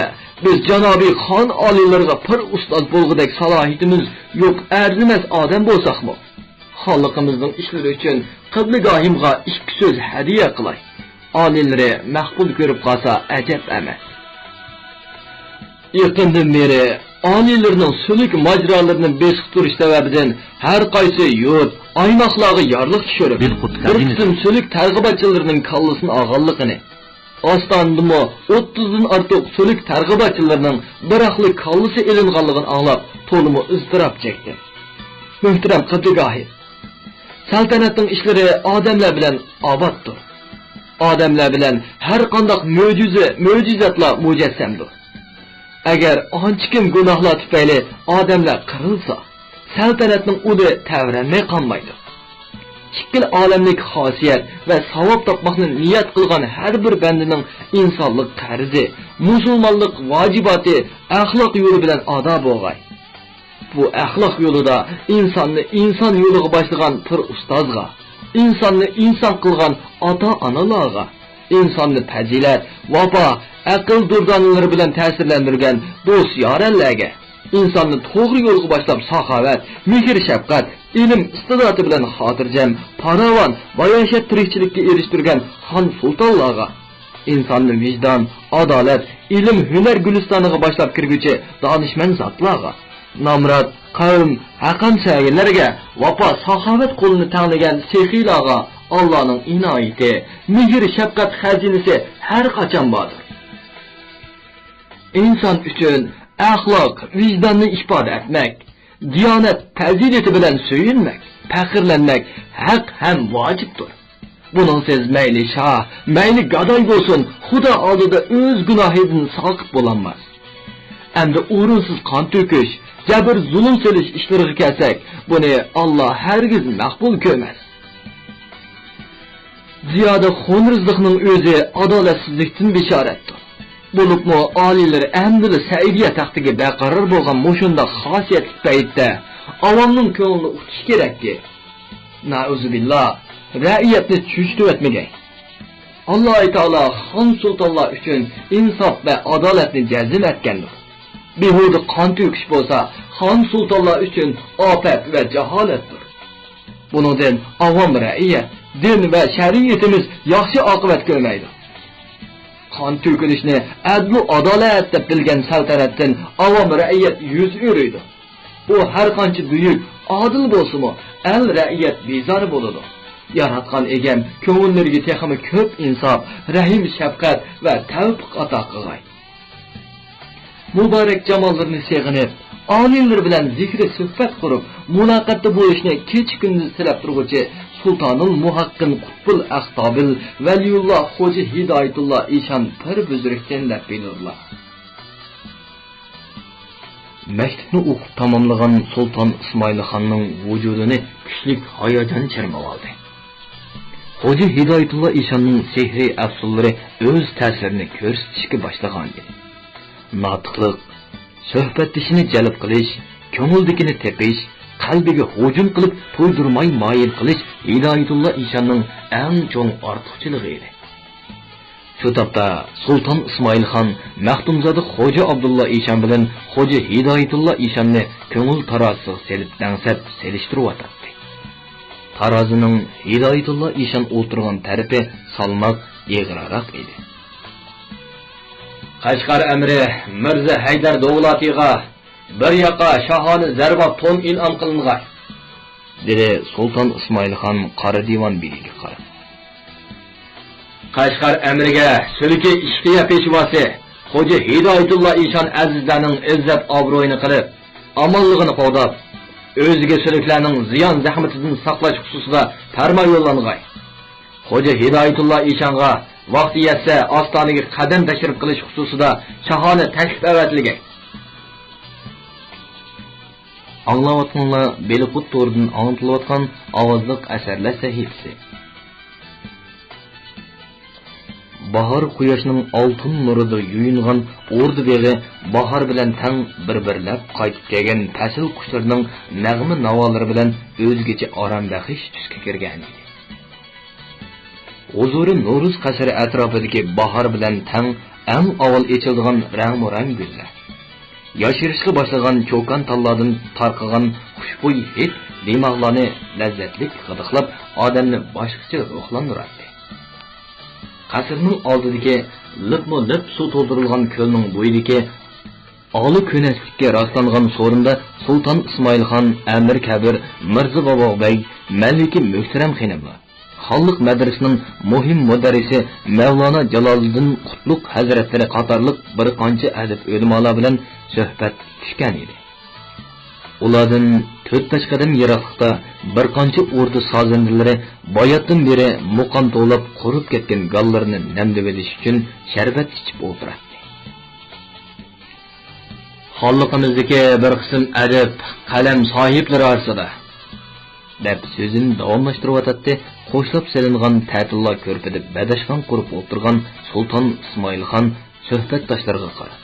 بىز جانابىي خان ئالىيلىرىغا پىر ئۇستاز بولغۇدەك سالاھىيىتىمىز يوق ئەرزىمەس ئادەم بولساقمۇ، خانلىقىمىزنىڭ ئىشلىرى ئۈچۈن قىبلىگاھىمغا ئىككى سۆز ھەدىيە قىلاي. ئالىيلىرى مەقبۇل كۆرۈپ قالسا ئەجەب ئەمەس. يېقىندىن بېرى ئالىيلىرىنىڭ سۈلۈك ماجىرالىرىنى بېسىپ تۇرۇش سەۋەبىدىن ھەر قايسى يۇرت، ئايماقلارغا يارلىق چۈشۈرۈپ، بىر قۇتقا بىر قىسىم سۈلۈك تەرغىباتچىلىرىنىڭ كاللىسىنى ئالغانلىقىنى، ئاستانىدىمۇ ئوتتۇزدىن ئارتۇق سۈلۈك تەرغىباتچىلىرىنىڭ بىراقلا كاللىسى ئېلىنغانلىقىنى ئاڭلاپ، تولىمۇ ئىزتىراپ چەكتىم. مۆھتەرەم قىبلىگاھى، سەلتەنەتنىڭ ئىشلىرى ئادەملەر بىلەن ئاۋاتتۇر. ئادەملەر بىلەن ھەر قانداق مۆجىزە، مۆجىزاتلار مۇجەسسەمدۇر. ئەگەر ئانچىكىم گۇناھلار تۈپەيلى ئادەملەر قىرىلسا، سەلتەنەتنىڭ ئۇلى تەۋرەنمەي قالمايدۇ. ئىككىلا ئالەملىك خاسىيەت ۋە ساۋاب تاپماقنى نىيەت قىلغان ھەر بىر بەندىنىڭ ئىنسانلىق قەرزى، مۇسۇلمانلىق ۋاجىباتى ئەخلاق يولى بىلەن ئادا بولغاي. بۇ ئەخلاق يولىدا ئىنساننى ئىنسان يولىغا باشلىغان پىر ئۇستازغا، ئىنساننى ئىنسان قىلغان ئاتا-ئانىلارغا، ئىنساننى پەزىلەت، ۋاپا، ئەقىل دۇردانىلىرى بىلەن تەسىرلەندۈرگەن دوست-يارەنلەرگە، ئىنساننى توغرا يولغا باشلاپ ساخاۋەت، مېھىر-شەپقەت، ئىلىم ئىستىداتى بىلەن خاتىرجەم، پاراۋان، باياشات تىرىكچىلىككە ئېرىشتۈرگەن خان-سۇلتانلارغا، ئىنساننى ۋىجدان، ئادالەت، ئىلىم-ھۈنەر گۈلىستانىغا باشلاپ كىرگۈچى دانىشمەن زاتلارغا، نامرات، قەۋم، ھەقەمسەھىيلەرگە ۋاپا-ساخاۋەت قولىنى تەڭلىگەن سېخىيلارغا ئاللانىڭ ئىنايىتى، مېھىر-شەپقەت خەزىنىسى ھەر قاچان باردۇر. ئىنسان ئۈچۈن ئەخلاق، ۋىجداننى ئىپادە ئەتمەك، دىيانەت پەزىلىتى بىلەن سۆيۈنمەك، پەخىرلەنمەك ھەق ھەم ۋاجىپتۇر. بۇنىڭسىز مەيلى شاھ، مەيلى گاداي بولسۇن، خۇدا ئالدىدا ئۆز گۇناھىدىن ساقىت بولالماس. ئەمدى ئورۇنسىز قان تۆكۈش، جەبىر-زۇلۇم سېلىش ئىشلىرىغا كەلسەك، بۇنى ئاللا ھەرگىز مەقبۇل كۆرمەس. زىيادە خونرىزلىقنىڭ ئۆزى ئادالەتسىزلىكتىن بېشارەتتۇر. بولۇپمۇ ئالىيلىرى ئەمدىلا سەئىدىيە تەختىگە بەرقارار بولغان مۇشۇنداق خاسىيەتلىك پەيتتە ئاۋامنىڭ كۆڭلىنى ئۇتۇش كېرەككى. نەئۇزۇبىللا، رەئىيەتنى چۆچۈتۈۋەتمىگەي. ئاللاھۇ تائالا خان سۇلتانلار ئۈچۈن ئىنساپ ۋە ئادالەتنى جەزم ئەتكەندۇر. بىھۇدە قان تۆكۈش بولسا خان سۇلتانلار ئۈچۈن ئاپەت ۋە جاھالەتتۇر. بۇنىڭدىن ئاۋام رەئىيەت، دىن ۋە شەرىئىتىمىز ياخشى ئاقىۋەت كۆرمەيدۇ. قان تۆكۈلۈشنى ئەدلۇ ئادالەت دەپ بىلگەن سەلتەنەتتىن ئاۋام رەئىيەت يۈز ئۆرۈيدۇ. ئۇ ھەرقانچە بۈيۈك، ئادىل بولسىمۇ، ئەل رەئىيەت بىزارى بولىدۇ. ياراتقان ئىگەم كۆڭۈللىرىگە تېخىمۇ كۆپ ئىنساپ، رەھىم-شەپقەت ۋە تەۋپىق ئاتا قىلغاي. مۇبارەك جاماللىرىنى سېغىنىپ، ئالىيلىرى بىلەن زىكرى سۆھبەت قۇرۇپ، مۇلاقاتتا بولۇشنى كېچە-كۈندۈز تىلەپ تۇرغۇچى سۇلتانۇل مۇھەققىن قۇتبۇل ئەختابىل ۋەلىيۇللا خوجا ھىدايەتۇللا ئىشان پىر بۈزرۈكتىن دەپ بىلدۈرلا. مەكتۇپنى ئوقۇپ تاماملىغان سۇلتان ئىسمائىل خاننىڭ ۋۇجۇدىنى كۈچلۈك ھاياجان چىرمىۋالدى. خوجا ھىدايەتۇللا ئىشاننىڭ سېھرىي ئەپسۇنلىرى ئۆز تەسىرىنى كۆرسىتىشكە باشلىغانىدى. ناتىقلىق، سۆھبەتدىشىنى جەلپ قىلىش، كۆڭۈلدىكىنى تېپىش، قەلبىگە ھۇجۇم قىلىپ تويدۇرماي مايىل قىلىش ھىدايەتۇللا ئىشاننىڭ ئەڭ چوڭ ئارتۇقچىلىقى ئىدى. شۇ تاپتا سۇلتان ئىسمائىل خان مەختۇمزادە خوجا ئابدۇللا ئىشان بىلەن خوجا ھىدايەتۇللا ئىشاننى كۆڭۈل تارازىسىغا سېلىپ دەڭسەپ سېلىشتۇرۇۋاتاتتى. تارازىنىڭ ھىدايەتۇللا ئىشان ئولتۇرغان تەرىپى سالماق ئېغىرراق ئىدى. قەشقەر ئەمىرى مىرزا ھەيدەر دوۋلاتىغا بىر ياقا شاھانە زەرباب تون ئىنئام قىلىنغاي، دېدى سۇلتان ئىسمائىل خان قارا دىۋان بېگىگە قاراپ. قەشقەر ئەمىرىگە سۈلكى ئىشقىيە پېشۋاسى خوجا ھىدايەتۇللا ئىشان ئەزىزلەرنىڭ ئىززەت-ئابرۇيىنى قىلىپ، ئامانلىقىنى قوغداپ، ئۆزىگە سۈلۈكلەرنىڭ زىيان-زەخمىتىدىن ساقلاش خۇسۇسىدا پەرمان يوللانغاي. خوجا ھىدايەتۇللا ئىشانغا ۋاقتى يەتسە ئاستانىگە قەدەم تەشرىپ قىلىش خۇسۇسىدا شاھانە تەكلىپ ئەۋەتىلگەي. ئاڭلاۋاتقىنىڭلار بېلىققۇت تورىدىن ئاڭلىتىلىۋاتقان ئاۋازلىق ئەسەرلەر سەھىپىسى. باھار قۇياشنىڭ ئالتۇن نۇرىدا يۇيۇنغان ئوردا بېغى باھار بىلەن تەڭ بىر-بىرلەپ قايتىپ كەلگەن پەسىل قۇشلىرىنىڭ نەغمە-ناۋالىرى بىلەن ئۆزگىچە ئارامبەخش تۈسكە كىرگەنىدى. ھۇزۇرى نورۇز قەسرى ئەتراپىدىكى باھار بىلەن تەڭ ئەڭ ئاۋۋال ئېچىلىدىغان رەڭمۇرەڭ گۈللەر، ياشىرىشقا باشلىغان چوكان تاللاردىن تارقىغان خۇشبۇي ھىد دىماغلارنى لەززەتلىك غىدىقلاپ، ئادەمنى باشقىچە روھلاندۇراتتى. قەسىرنىڭ ئالدىدىكى لىپمۇ لىپ سۇ تولدۇرۇلغان كۆلنىڭ بويىدىكى ئالە كۆنەكلىككە راسلانغان سورۇندا سۇلتان ئىسمائىل خان، ئەمىر كەبىر، مىرزا بابا بەگ، مەلىكە مۆھتەرەم خېنىملار، خانلىق مەدرىسىنىڭ مۇھىم مۇدەررىسى مەۋلانا جالالىدىن قۇتلۇق ھەزرەتلىرى قاتارلىق بىر قانچە ئەدىب ئۆلىمالار بىلەن سۆھبەت تۇتۇشكەن ئىدى. ئۇلاردىن تۆت-بەش قەدەم يىراقلىقتا بىر قانچە ئوردا سازەندىلىرى باياتتىن بېرى مۇقام توۋلاپ قۇرۇپ كەتكەن گاللىرىنى نەمدىۋېلىش ئۈچۈن شەربەت ئىچىپ ئولتۇراتتى. خانلىقىمىزدىكى بىر قىسىم ئەدىب، قەلەم ساھىبلىرى ئارىسىدا، دەپ سۆزىنى داۋاملاشتۇرۇۋاتاتتى قوشلاپ سېلىنغان تەتىللا كۆرپىدە بەدەشخان قۇرۇپ ئولتۇرغان سۇلتان ئىسمائىل خان سۆھبەتداشلىرىغا قاراپ.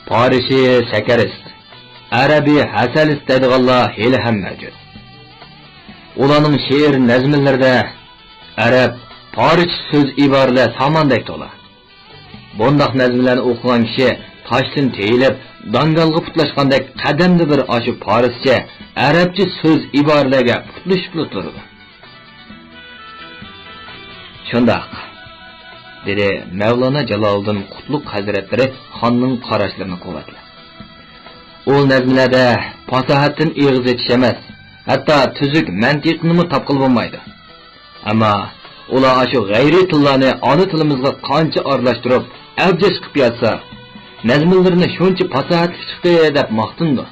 پارسچە سەكەرىست، ئەرەبىي ھەسەلىست دەيدىغانلار ھېلىھەم مەۋجۇت. ئۇلارنىڭ شېئىر نەزمىلىرىدە ئەرەب، پارسچە سۆز ئىبارىلەر ساماندەك تولا. بۇنداق نەزمىلەرنى ئوقۇغان كىشى تاشتىن تېيىلىپ، داڭگالغا پۇتلاشقاندەك قەدەمدە بىر ئاشۇ پارسچە، ئەرەبچە سۆز ئىبارىلەرگە پۇتلىشىپلا تۇرىدۇ. شۇنداق، دېدى مەۋلانا جالالىدىن قۇتلۇق ھەزرەتلىرى خاننىڭ قاراشلىرىنى قۇۋۋەتلەپ. ئۇ نەزمىلەردە پاساھەتتىن ئېغىز ئېچىش ئەمەس، ھەتتا تۈزۈك مەنتىقنىمۇ تاپقىلى بولمايدۇ. ئەمما ئۇلار ئاشۇ غەيرىي تىللارنى ئانا تىلىمىزغا قانچە ئارىلاشتۇرۇپ، ئەبجەش قىلىپ يازسا، نەزمىلىرىنى شۇنچە پاساھەتلىك چىقتى دەپ ماختىنىدۇ.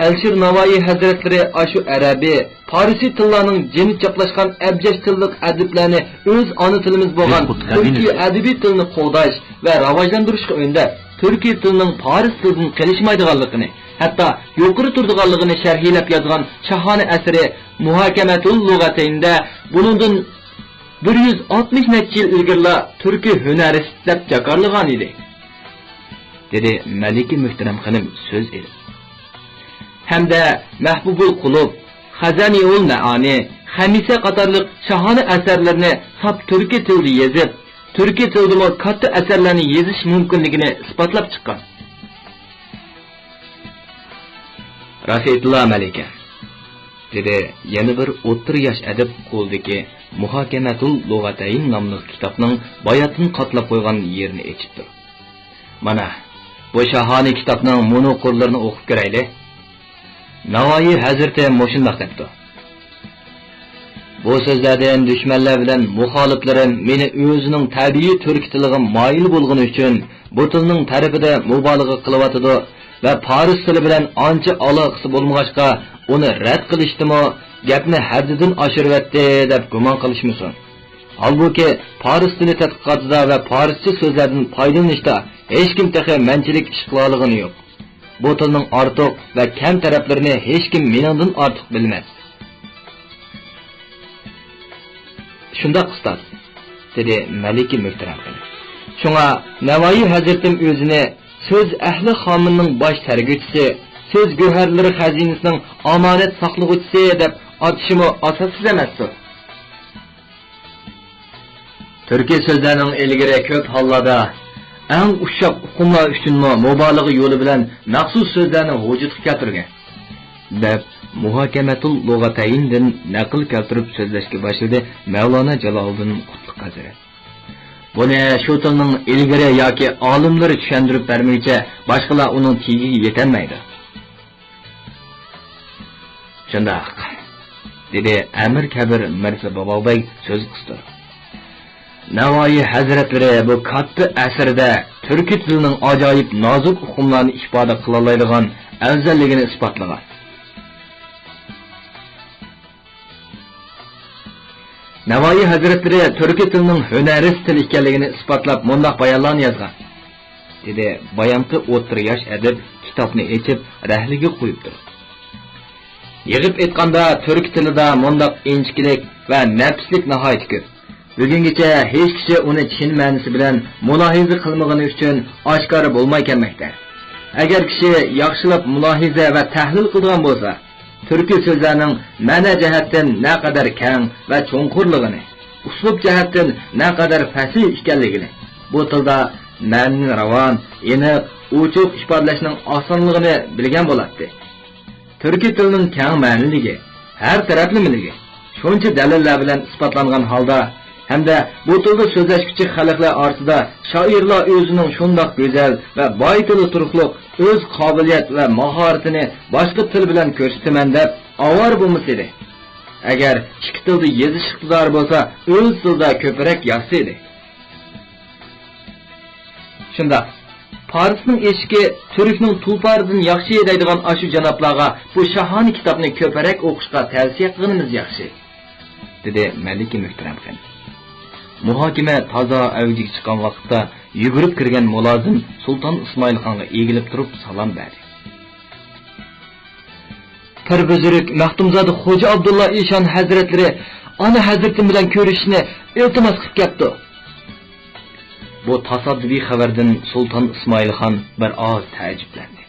ئەلىشىر ناۋايى ھەزرەتلىرى ئاشۇ ئەرەبىي پارسىي تىللارنىڭ جېنى چاپلاشقان ئەبجەش تىللىق ئەدىبلەرنى ئۆز ئانا تىلىمىز بولغان تۈركىي ئەدەبىي تىلنى قوغداش ۋە راۋاجلاندۇرۇشقا ئۈندەپ، تۈركىي تىلنىڭ پارس تىلىدىن قېلىشمايدىغانلىقىنى، ھەتتا يۇقىرى تۇرىدىغانلىقىنى شەرھلەپ يازغان شاھانە ئەسىرى مۇھاكەمەتۇل لۇغەتەيندە بۇنىڭدىن بىر يۈز ئاتمىش نەچچە يىل ئىلگىرىلا تۈركىي ھۈنەرىست دەپ جاكارلىغان ئىدى، دېدى مەلىكە مۆھتەرەم خېنىم سۆز ئېلىپ. ھەمدە مەھبۇبۇل قۇلۇپ، خەزەنىئۇل مەئانى، خەمىسە قاتارلىق شاھانە ئەسەرلىرىنى ساپ تۈركىي تىلدا يېزىپ، تۈركىي تىلدىمۇ كاتتا ئەسەرلەرنى يېزىش مۇمكىنلىكىنى ئىسپاتلاپ چىققان. راست ئېيتتىلا، مەلىكە، دېدى يەنە بىر ئوتتۇرا ياش ئەدىب قولىدىكى مۇھاكەمەتۇل لۇغەتەين ناملىق كىتابنىڭ باياتىن قاتلاپ قويغان يېرىنى ئېچىپ تۇرۇپ. مانا، بۇ شاھانە كىتابنىڭ مۇنۇ قۇرلىرىنى ئوقۇپ كۆرەيلى. ناۋايى ھەزرىتى مۇشۇنداق دەپتۇ: بۇ سۆزلەردىن دۈشمەنلەر بىلەن مۇخالىپلىرىم مېنى ئۆزىنىڭ تەبىئىي تۈركىي تىلىغا مايىل بولغىنى ئۈچۈن، بۇ تىلنىڭ تەرىپىدە مۇبالىغە قىلىۋاتىدۇ ۋە پارس تىلى بىلەن ئانچە ئالاقىسى بولمىغاچقا، ئۇنى رەت قىلىشتىمۇ گەپنى ھەددىدىن ئاشۇرۇۋەتتى دەپ گۇمان قىلىشمىسۇن. ھالبۇكى، پارس تىلى تەتقىقاتىدا ۋە پارسچە سۆزلەردىن پايدىلىنىشتا ھېچكىم تېخى مەنچىلىك ئىش قىلالىغىنى يوق. بۇ تىلنىڭ ئارتۇق ۋە كەم تەرەپلىرىنى ھېچكىم مېنىڭدىن ئارتۇق بىلمەس. شۇنداق، ئۇستاز، دېدى مەلىكە مۆھتەرەم خېنىم. شۇڭا نەۋايى ھەزرىتىم ئۆزىنى سۆز ئەھلى خامىنىنىڭ باش تەرگۈچىسى، سۆز گۆھەرلىرى خەزىنىسىنىڭ ئامانەت ساقلىغۇچىسى دەپ ئاتىشىمۇ ئاساسسىز ئەمەستۇر. تۈركىي سۆزلەرنىڭ ئىلگىرى كۆپ ھاللاردا ئەڭ ئۇششاق ئۇقۇملار ئۈچۈنمۇ مۇبالىغە يولى بىلەن مەخسۇس سۆزلەرنى ۋۇجۇدقا كەلتۈرگەن، دەپ، مۇھاكەمەتۇل لۇغەتەيندىن نەقىل كەلتۈرۈپ سۆزلەشكە باشلىدى مەۋلانا جالالىدىن قۇتلۇق ھەزرەت. بۇنى شۇ تىلنىڭ ئىلگىرى ياكى ئالىملىرى چۈشەندۈرۈپ بەرمىگۈچە، باشقىلار ئۇنىڭ تېگىگە يېتەلمەيدۇ. شۇنداق، دېدى ئەمىر كەبىر مىرزا باباۋبەگ سۆز قىستۇرۇپ. نەۋايى ھەزرەتلىرى بۇ كاتتا ئەسىرىدە تۈركىي تىلنىڭ ئاجايىپ نازۇك ئۇقۇملارنى ئىپادە قىلالايدىغان ئەۋزەللىكىنى ئىسپاتلىغان. نەۋايى ھەزرەتلىرى تۈركىي تىلنىڭ ھۈنەرىست تىل ئىكەنلىكىنى ئىسپاتلاپ مۇنداق بايانلارنى يازغان، دېدى بايامقى ئوتتۇرا ياش ئەدىب كىتابنى ئېچىپ رەھلىگە قويۇپ تۇرۇپ. يىغىپ ئېيتقاندا، تۈرك تىلىدا مۇنداق ئىنچىكىلىك ۋە نەپىسلىك ناھايىتى كۆپ. بۈگۈنگىچە ھېچ كىشى ئۇنى چىن مەنىسى بىلەن مۇلاھىزە قىلمىغىنى ئۈچۈن ئاشكارا بولماي كەلمەكتە. ئەگەر كىشى ياخشىلاپ مۇلاھىزە ۋە تەھلىل قىلىدىغان بولسا، تۈركىي سۆزلەرنىڭ مەنە جەھەتتىن نەقەدەر كەڭ ۋە چوڭقۇرلۇقىنى، ئۇسلۇب جەھەتتىن نەقەدەر پەسىھ ئىكەنلىكىنى، بۇ تىلدا مەنىنى راۋان، ئېنىق، ئوچۇق ئىپادىلەشنىڭ ئاسانلىقىنى بىلگەن بولاتتى. تۈركىي تىلنىڭ كەڭ مەنىلىكى، ھەر تەرەپلىمىلىكى شۇنچە دەلىللەر بىلەن ئىسپاتلانغان ھالدا، ھەمدە بۇ تىلدا سۆزلەشكۈچى خەلقلەر ئارىسىدا شائىرلار ئۆزىنىڭ شۇنداق گۈزەل ۋە باي تىلى تۇرۇقلۇق ئۆز قابىلىيەت ۋە ماھارىتىنى باشقا تىل بىلەن كۆرسىتىمەن دەپ ئاۋارە بولمىسا ئىدى. ئەگەر ئىككى تىلدا يېزىش ئىقتىدارى بولسا، ئۆز تىلىدا كۆپرەك يازسا ئىدى. شۇنداق، پارسنىڭ ئېشىكى تۈركنىڭ تۇلپارىدىن ياخشى دەيدىغان ئاشۇ جانابلارغا بۇ شاھانە كىتابنى كۆپرەك ئوقۇشقا تەۋسىيە قىلغىنىمىز ياخشى، دېدى مەلىكە مۆھتەرەم خېنىم. مۇھاكىمە تازا ئەۋجىگە چىققان ۋاقىتتا يۈگۈرۈپ كىرگەن مۇلازىم سۇلتان ئىسمائىل خانغا ئېگىلىپ تۇرۇپ سالام بەردى. پىر بۈزرۈك مەختۇمزادە خوجا ئابدۇللا ئىشان ھەزرەتلىرى ئانا ھەزرىتىم بىلەن كۆرۈشۈشنى ئىلتىماس قىلىپ كەپتۇ. بۇ تاسادىپىي خەۋەردىن سۇلتان ئىسمائىل خان بىر ئاز تەئەججۈپلەندى.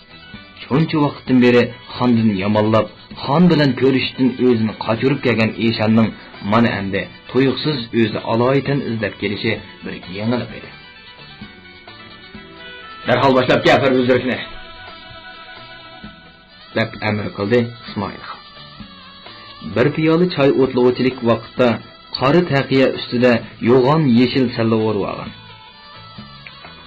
شۇنچە ۋاقىتتىن بېرى خاندىن يامانلاپ، خان بىلەن كۆرۈشۈشتىن ئۆزىنى قاچۇرۇپ كەلگەن ئىشاننىڭ مانا ئەمدى تۇيۇقسىز ئۆزى ئالايىتەن ئىزدەپ كېلىشى بىر يېڭىلىق ئىدى. دەرھال باشلاپ كەل پىر بۈزرۈكنى! دەپ ئەمر قىلدى ئىسمائىل خان. بىر پىيالە چاي ئوتلىغۇچىلىك ۋاقىتتا قارا تەقىيە ئۈستىدە يوغان يېشىل سەللە ئورىۋالغان،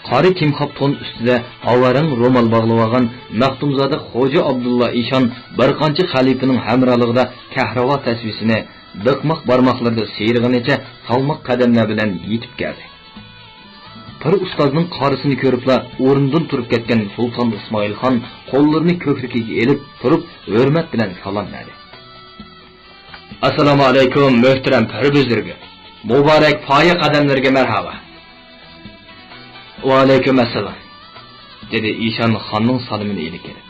قارا كىمخاپ تون ئۈستىدە ھاۋا رەڭ رومال باغلىۋالغان مەختۇمزادە خوجا ئابدۇللا ئىشان بىر قانچە خەلىپىنىڭ ھەمراھلىقىدا كەھرىۋا تەسۋىسىنى دىقماق بارماقلىرىدا سىيرىغىنىچە سالماق قەدەملەر بىلەن يېتىپ كەلدى. پىر ئۇستازنىڭ قارىسىنى كۆرۈپلا ئورنىدىن تۇرۇپ كەتكەن سۇلتان ئىسمائىل خان قوللىرىنى كۆكرىكىگە ئېلىپ تۇرۇپ، ھۆرمەت بىلەن سالام بەردى. ئەسسالامۇ ئەلەيكۇم، مۆھتەرەم پىر بۈزۈرگۈم. مۇبارەك پايە قەدەملىرىگە مەرھابا. ۋەئەلەيكۇم ئەسسالام، دېدى ئىشان خاننىڭ سالىمىنى ئېلىپ كېلىپ.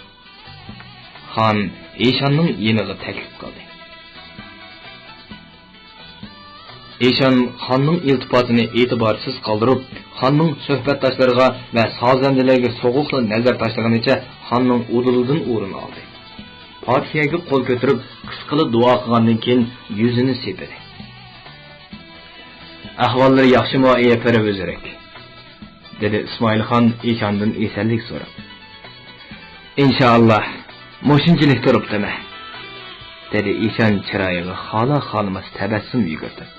خان ئىشاننىڭ يېنىغا تەكلىپ قىلدى. ئىشان خاننىڭ ئىلتىپاتىنى ئېتىبارسىز قالدۇرۇپ، خاننىڭ سۆھبەتداشلىرىغا ۋە سازەندىلەرگە سوغۇقلا نەزەر تاشلىغىنىچە خاننىڭ ئۇدۇلىدىن ئورۇن ئالدى. پاتىھەگە قول كۆتۈرۈپ، قىسقىلا دۇئا قىلغاندىن كېيىن يۈزىنى سىيپىدى. ئەھۋاللىرى ياخشىمۇ، ئەي پىر بۈزۈرۈك؟ دېدى ئىسمائىلخان ئىشاندىن ئېسەنلىك سوراپ. ئىنشائاللا، مۇشۇنچىلىك تۇرۇپتىمەن، دېدى ئىشان چىرايىغا خالا-خالىماس تەبەسسۇم يۈگۈرتۈپ.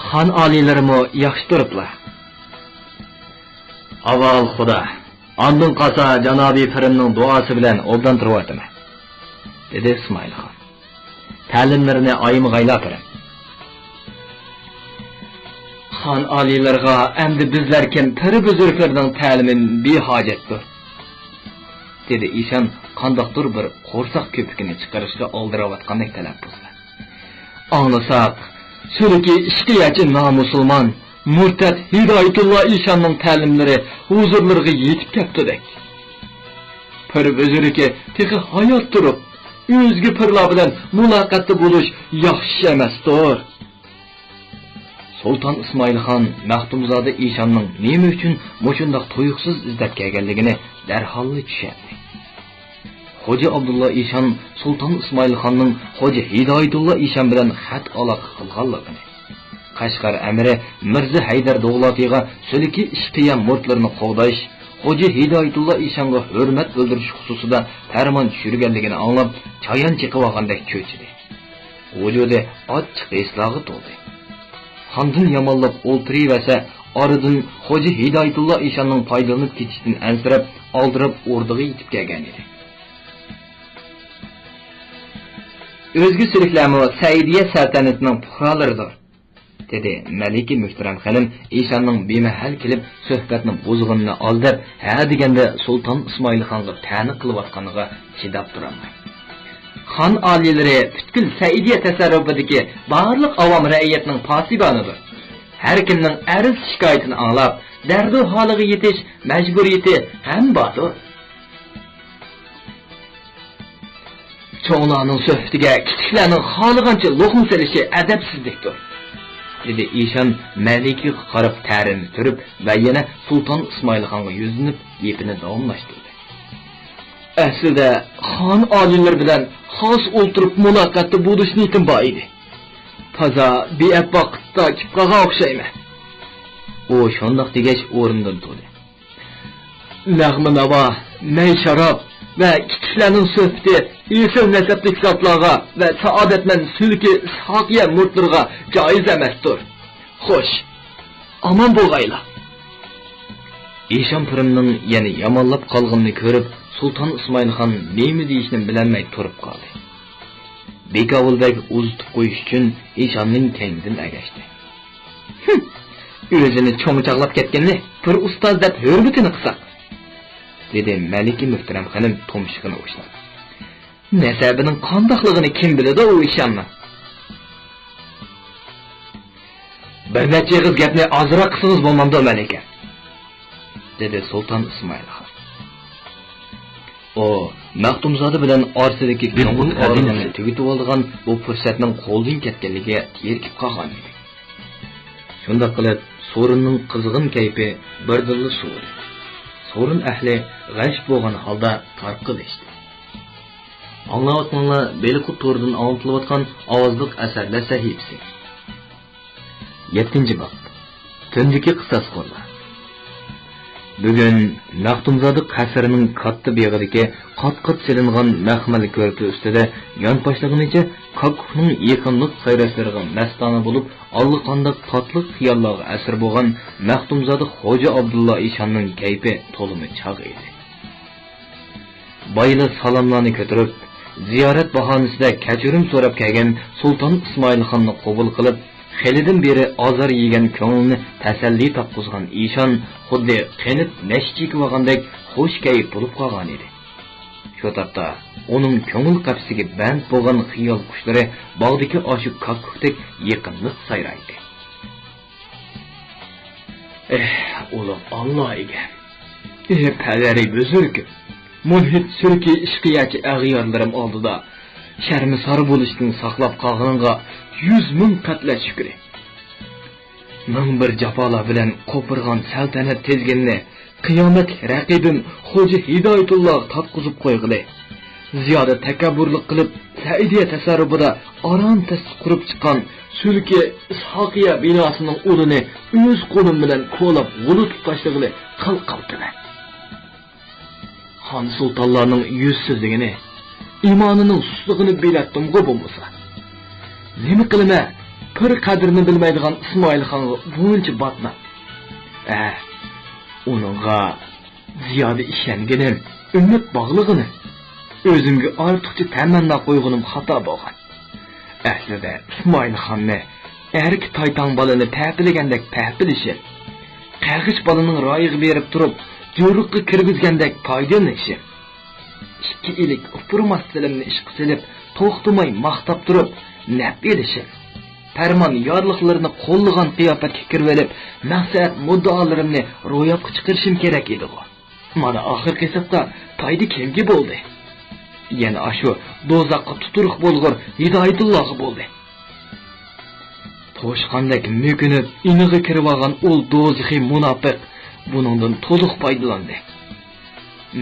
خان ئالىيلىرىمۇ ياخشى تۇرۇپلا. ئاۋۋال خۇدا، ئاندىن قالسا جانابىي پىرىمنىڭ دۇئاسى بىلەن ئوبدان تۇرۇۋاتىمەن، دېدى ئىسمائىلخان. تەلىملىرىنى ئايىمىغايلا پىرىم. خان ئالىيلىرىغا ئەمدى بىزلەر كىم پىر بۈزۈرۈكلىرىنىڭ تەلىمى بىھاجەتتۇر، دېدى ئىشان قانداقتۇر بىر قورساق كۆپۈكىنى چىقىرىشقا ئالدىراۋاتقاندەك تەلەپپۇز بىلەن. ئاڭلىساق، سۈلۈكى ئىشقىيەچى نامۇسۇلمان، مۇرتەت ھىدايىتۇللا ئىشاننىڭ تەلىملىرى ھۇزۇرلىرىغا يېتىپ كەپتۇدەك. پىر بۈزۈرۈكى تېخى ھايات تۇرۇپ، ئۆزگە پىرلار بىلەن مۇلاقاتتا بولۇش ياخشى ئىش ئەمەستۇر. سۇلتان ئىسمائىلخان مەختۇمزادە ئىشاننىڭ نېمە ئۈچۈن مۇشۇنداق تۇيۇقسىز ئىزدەپ كەلگەنلىكىنى دەرھاللا چۈشەندى. خوجا ئابدۇللا ئىشان سۇلتان ئىسمائىلخاننىڭ خوجا ھىدايىتۇللا ئىشان بىلەن خەت ئالاقە قىلغانلىقىنى، قەشقەر ئەمىرى مىرزا ھەيدەر دوغلاتىغا سۈلۈكى ئىشقىيە مۇرىتلىرىنى قوغداش، خوجا ھىدايىتۇللا ئىشانغا ھۆرمەت بىلدۈرۈش خۇسۇسىدا پەرمان چۈشۈرگەنلىكىنى ئاڭلاپ، چايان چېقىۋالغاندەك چۆچۈدى. ۋۇجۇدى ئاچچىق ھېسلارغا تولدى. خاندىن يامانلاپ ئولتۇرۇۋەرسە، ئارىدىن خوجا ھىدايىتۇللا ئىشاننىڭ پايدىلىنىپ كېتىشىدىن ئەنسىرەپ، ئالدىراپ ئوردىغا يېتىپ كەلگەن ئىدى. ئۆزگە سۈلۈكلەرمۇ سەئىدىيە سەلتەنىتىنىڭ پۇقرالىرىدۇر، دېدى مەلىكە مۆھتەرەم خېنىم ئىشاننىڭ بىمەھەل كېلىپ سۆھبەتنى بۇزغىنىنى ئالدىراپ، ھە دېگەندە سۇلتان ئىسمائىلخانغا تەنە قىلىۋاتقانلىقىغا چىداپ تۇرالماي. خان ئالىيلىرى پۈتكۈل سەئىدىيە تەسەررۇپىدىكى بارلىق ئاۋام رەئىيەتنىڭ پاسىبانىدۇر. ھەر كىمنىڭ ئەرز-شىكايىتىنى ئاڭلاپ، دەردۇ ھالىغا يېتىش مەجبۇرىيىتى ھەم باردۇر. چوڭلارنىڭ سۆھبىتىگە كىچىكلەرنىڭ خالىغانچە لوقما سېلىشى ئەدەپسىزلىكتۇر، دېدى ئىشان مەلىكىگە قاراپ تەرىنى تۈرۈپ ۋە يەنە سۇلتان ئىسمائىلخانغا يۈزلىنىپ گېپىنى داۋاملاشتۇردى. ئەسلىدە خان ئالىيلىرى بىلەن خاس ئولتۇرۇپ مۇلاقاتتا بولۇش نىيىتىم بار ئىدى. تازا بىئەپ ۋاقىتتا كېلىپ قالغان ئوخشايمەن. ئۇ شۇنداق دېگەچ ئورنىدىن تۇردى. نەغمە-ناۋا، مەي-شاراب ۋە كىچىكلەرنىڭ سۆھبىتى ئېسىل نەسەبلىك زاتلارغا ۋە سائادەتمەن سۈلۈكى ئىسھاقىيە مۇرىتلىرىغا جائىز ئەمەستۇر. خوش، ئامان بولغايلا. ئىشان پىرىمنىڭ يەنە يامانلاپ قالغىنىنى كۆرۈپ، سۇلتان ئىسمائىلخان نېمە دېيىشنى بىلەلمەي تۇرۇپ قالدى. بېكاۋۇل بەگ ئۇزىتىپ قويۇش ئۈچۈن ئىشاننىڭ كەينىدىن ئەگەشتى. ھىم، ئۆزىنى چوڭ چاغلاپ كەتكەننى بىر ئۇستاز دەپ ھۆرمىتىنى قىلساق، دېدى مەلىكە مۆھتەرەم خېنىم تۇمشۇقىنى ئوشناپ. نەسەبىنىڭ قانداقلىقىنى كىم بىلىدۇ ئۇ ئىشاننىڭ؟ بىر نەچچە ئېغىز گەپنى ئازراق قىلسىڭىز بولمامدۇ، مەلىكە؟ دېدى سۇلتان ئىسمائىل خان. ئۇ مەختۇمزادە بىلەن ئارىسىدىكى كۆڭۈل ئارىلىقنى تۈگىتىۋالىدىغان بۇ پۇرسەتنىڭ قولدىن كەتكەنلىكىگە تېرىكىپ قالغان ئىدى. شۇنداق قىلىپ، سورۇننىڭ قىزغىن كەيپى بىردىنلا سوۋۇدى. سورۇن ئەھلى غەش بولغان ھالدا تارقىلىشتى. ئاڭلاۋاتقىنىڭلار بېلىققۇ تورىدىن ئاڭلىتىلىۋاتقان ئاۋازلىق ئەسەرلەر سەھىپىسى. يەتتىنچى باب. تۈندىكى قىساسخورلار. بۈگۈن مەختۇمزادە قەسرىنىڭ كاتتا بېغىدىكى قات-قات سېلىنغان مەخمەل كۆرپە ئۈستىدە يانپاشلىغىنىچە كاككۇكنىڭ يېقىملىق سايراشلىرىغا مەستانە بولۇپ، ئاللىقانداق تاتلىق خىياللارغا ئەسىر بولغان مەختۇمزادە خوجا ئابدۇللا ئىشاننىڭ كەيپى تولىمۇ چاغ ئىدى. بايىلا سالاملارنى كۆتۈرۈپ، زىيارەت باھانىسىدە كەچۈرۈم سوراپ كەلگەن سۇلتان ئىسمائىلخاننى قوبۇل قىلىپ، خېلىدىن بېرى ئازار يېگەن كۆڭلىنى تەسەللى تاپقۇزغان ئىشان خۇددى قېنىپ نەشە چېكىۋالغاندەك خۇش كەيپ بولۇپ قالغانىدى. شۇ تاپتا ئۇنىڭ كۆڭۈل قەپىسىگە بەند بولغان خىيال قۇشلىرى باغدىكى ئاشۇ كاككۇكتەك يېقىملىق سايرايتتى. ئېھ، ئۇلۇغ ئاللا ئىگە! ئېھ، پەدەرى بۈزۈرۈكۈم! مۇلھىد سۈركى ئىشقىيەچى ئەغيارلىرىم ئالدىدا شەرمىسار بولۇشتىن ساقلاپ قالغىنىڭغا يۈز مىڭ قەتلەت شۈكرى! مىڭ بىر جاپالار بىلەن قوپۇرغان سەلتەنەت تىزگىنىنى قىيامەتلىك رەقىبىم خوجا ھىدايەتۇللاغا تارتقۇزۇپ قويغىلى. زىيادە تەكەببۇرلۇق قىلىپ، سەئىدىيە تەسەررۇپىدا ئاران تەستە قۇرۇپ چىققان سۈلكى ئىسھاقىيە بىناسىنىڭ ئۇلىنى ئۆز قولۇم بىلەن كولاپ غۇلىتىپ تاشلىغىلى قىل قالتىمەن. خان سۇلتانلارنىڭ يۈزسىزلىكىنى، ئىمانىنىڭ سۇسلۇقىنى بىلەتتىمغۇ بولمىسا. نېمە قىلىمەن، پىر قەدرىنى بىلمەيدىغان ئىسمائىل خانغا بۇنچە باتماق. ئە، ئۇنىڭغا زىيادە ئىشەنگىنىم، ئۈمىد باغلىغىنىم، ئۆزۈمگە ئارتۇقچە تەمەننا قويغىنىم خاتا بولغان. ئەسلىدە ئىسمائىل خاننى ئەركە تايتاڭ بالىنى پەپىلىگەندەك پەپىلىشىپ، قەغىش بالىنىڭ رايىغا بېرىپ تۇرۇپ، جورۇققا كىرگۈزگەندەك پايدىلىنىشىپ، ئىككى ئىلىك ئۇپرىماس تىلىمنى ئىشقا سېلىپ، توختىماي ماختاپ تۇرۇپ، نەپ ئېلىشىپ، پەرمان يارلىقلىرىنى قوللىغان قىياپەتكە كىرىۋېلىپ، مەقسەت مۇددىئالىرىمنى روياپقا چىقىرىشىم كېرەك ئىدىغۇ. مانا ئاخىرقى ھېسابتا پايدا كىمگە بولدى؟ يەنە ئاشۇ دوزاخقا تۇتۇرۇق بولغۇر ھىدايەتۇللاغا بولدى. توشقاندەك مۆكۈنۈپ ئىنىغا كىرىۋالغان ئۇ دوزىخىي مۇناپىق بۇنىڭدىن تولۇق پايدىلاندى.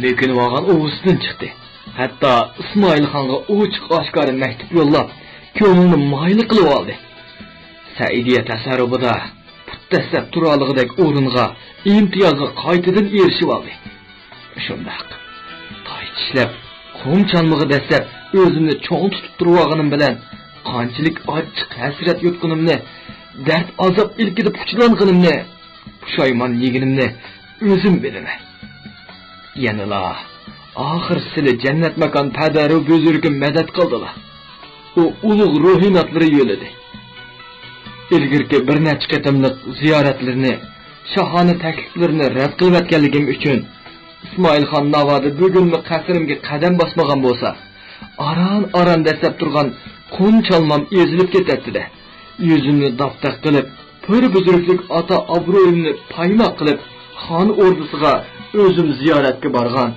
مۆكۈنۈۋالغان ئۇۋىسىدىن چىقتى. ھەتتا ئىسمائىل خانغا ئوچۇق ئاشكارا مەكتۇپ يوللاپ، كۆڭلىنى مايىل قىلىۋالدى. سەئىدىيە تەسەررۇپىدا پۇت دەسسەپ تۇرالىغۇدەك ئورۇنغا، ئىمتىيازغا قايتىدىن ئېرىشىۋالدى. شۇنداق، تاي چىشلەپ، قوم چالمىغا دەسسەپ ئۆزۈمنى چوڭ تۇتۇپ تۇرۇۋالغىنىم بىلەن، قانچىلىك ئاچچىق ھەسرەت يۇتقىنىمنى، دەرد ئازاب ئىلكىدە پۇچىلانغىنىمنى، پۇشايمان يېگىنىمنى ئۆزۈم بىلىمەن. يەنىلا ئاخىر سىلى جەننەت ماكان پەدەرۇ بۈزۈرگۈم مەدەت قىلدىلا. ئۇ ئۇلۇغ روھىناتلىرى يۆلىدى. ئىلگىرىكى بىر نەچچە قېتىملىق زىيارەتلىرىنى، شاھانە تەكلىپلىرىنى رەت قىلىۋەتكەنلىكىم ئۈچۈن، ئىسمائىل خان ناۋادا بۈگۈنمۇ قەسرىمگە قەدەم باسمىغان بولسا، ئاران-ئاران دەسسەپ تۇرغان قوم چالمام ئېزىلىپ كېتەتتى-دە. يۈزۈمنى داپتەك قىلىپ، پىر بۈزرۈكلۈك ئاتا ئابرۇيۇمنى پايماق قىلىپ، خان ئوردىسىغا ئۆزۈم زىيارەتكە بارغان.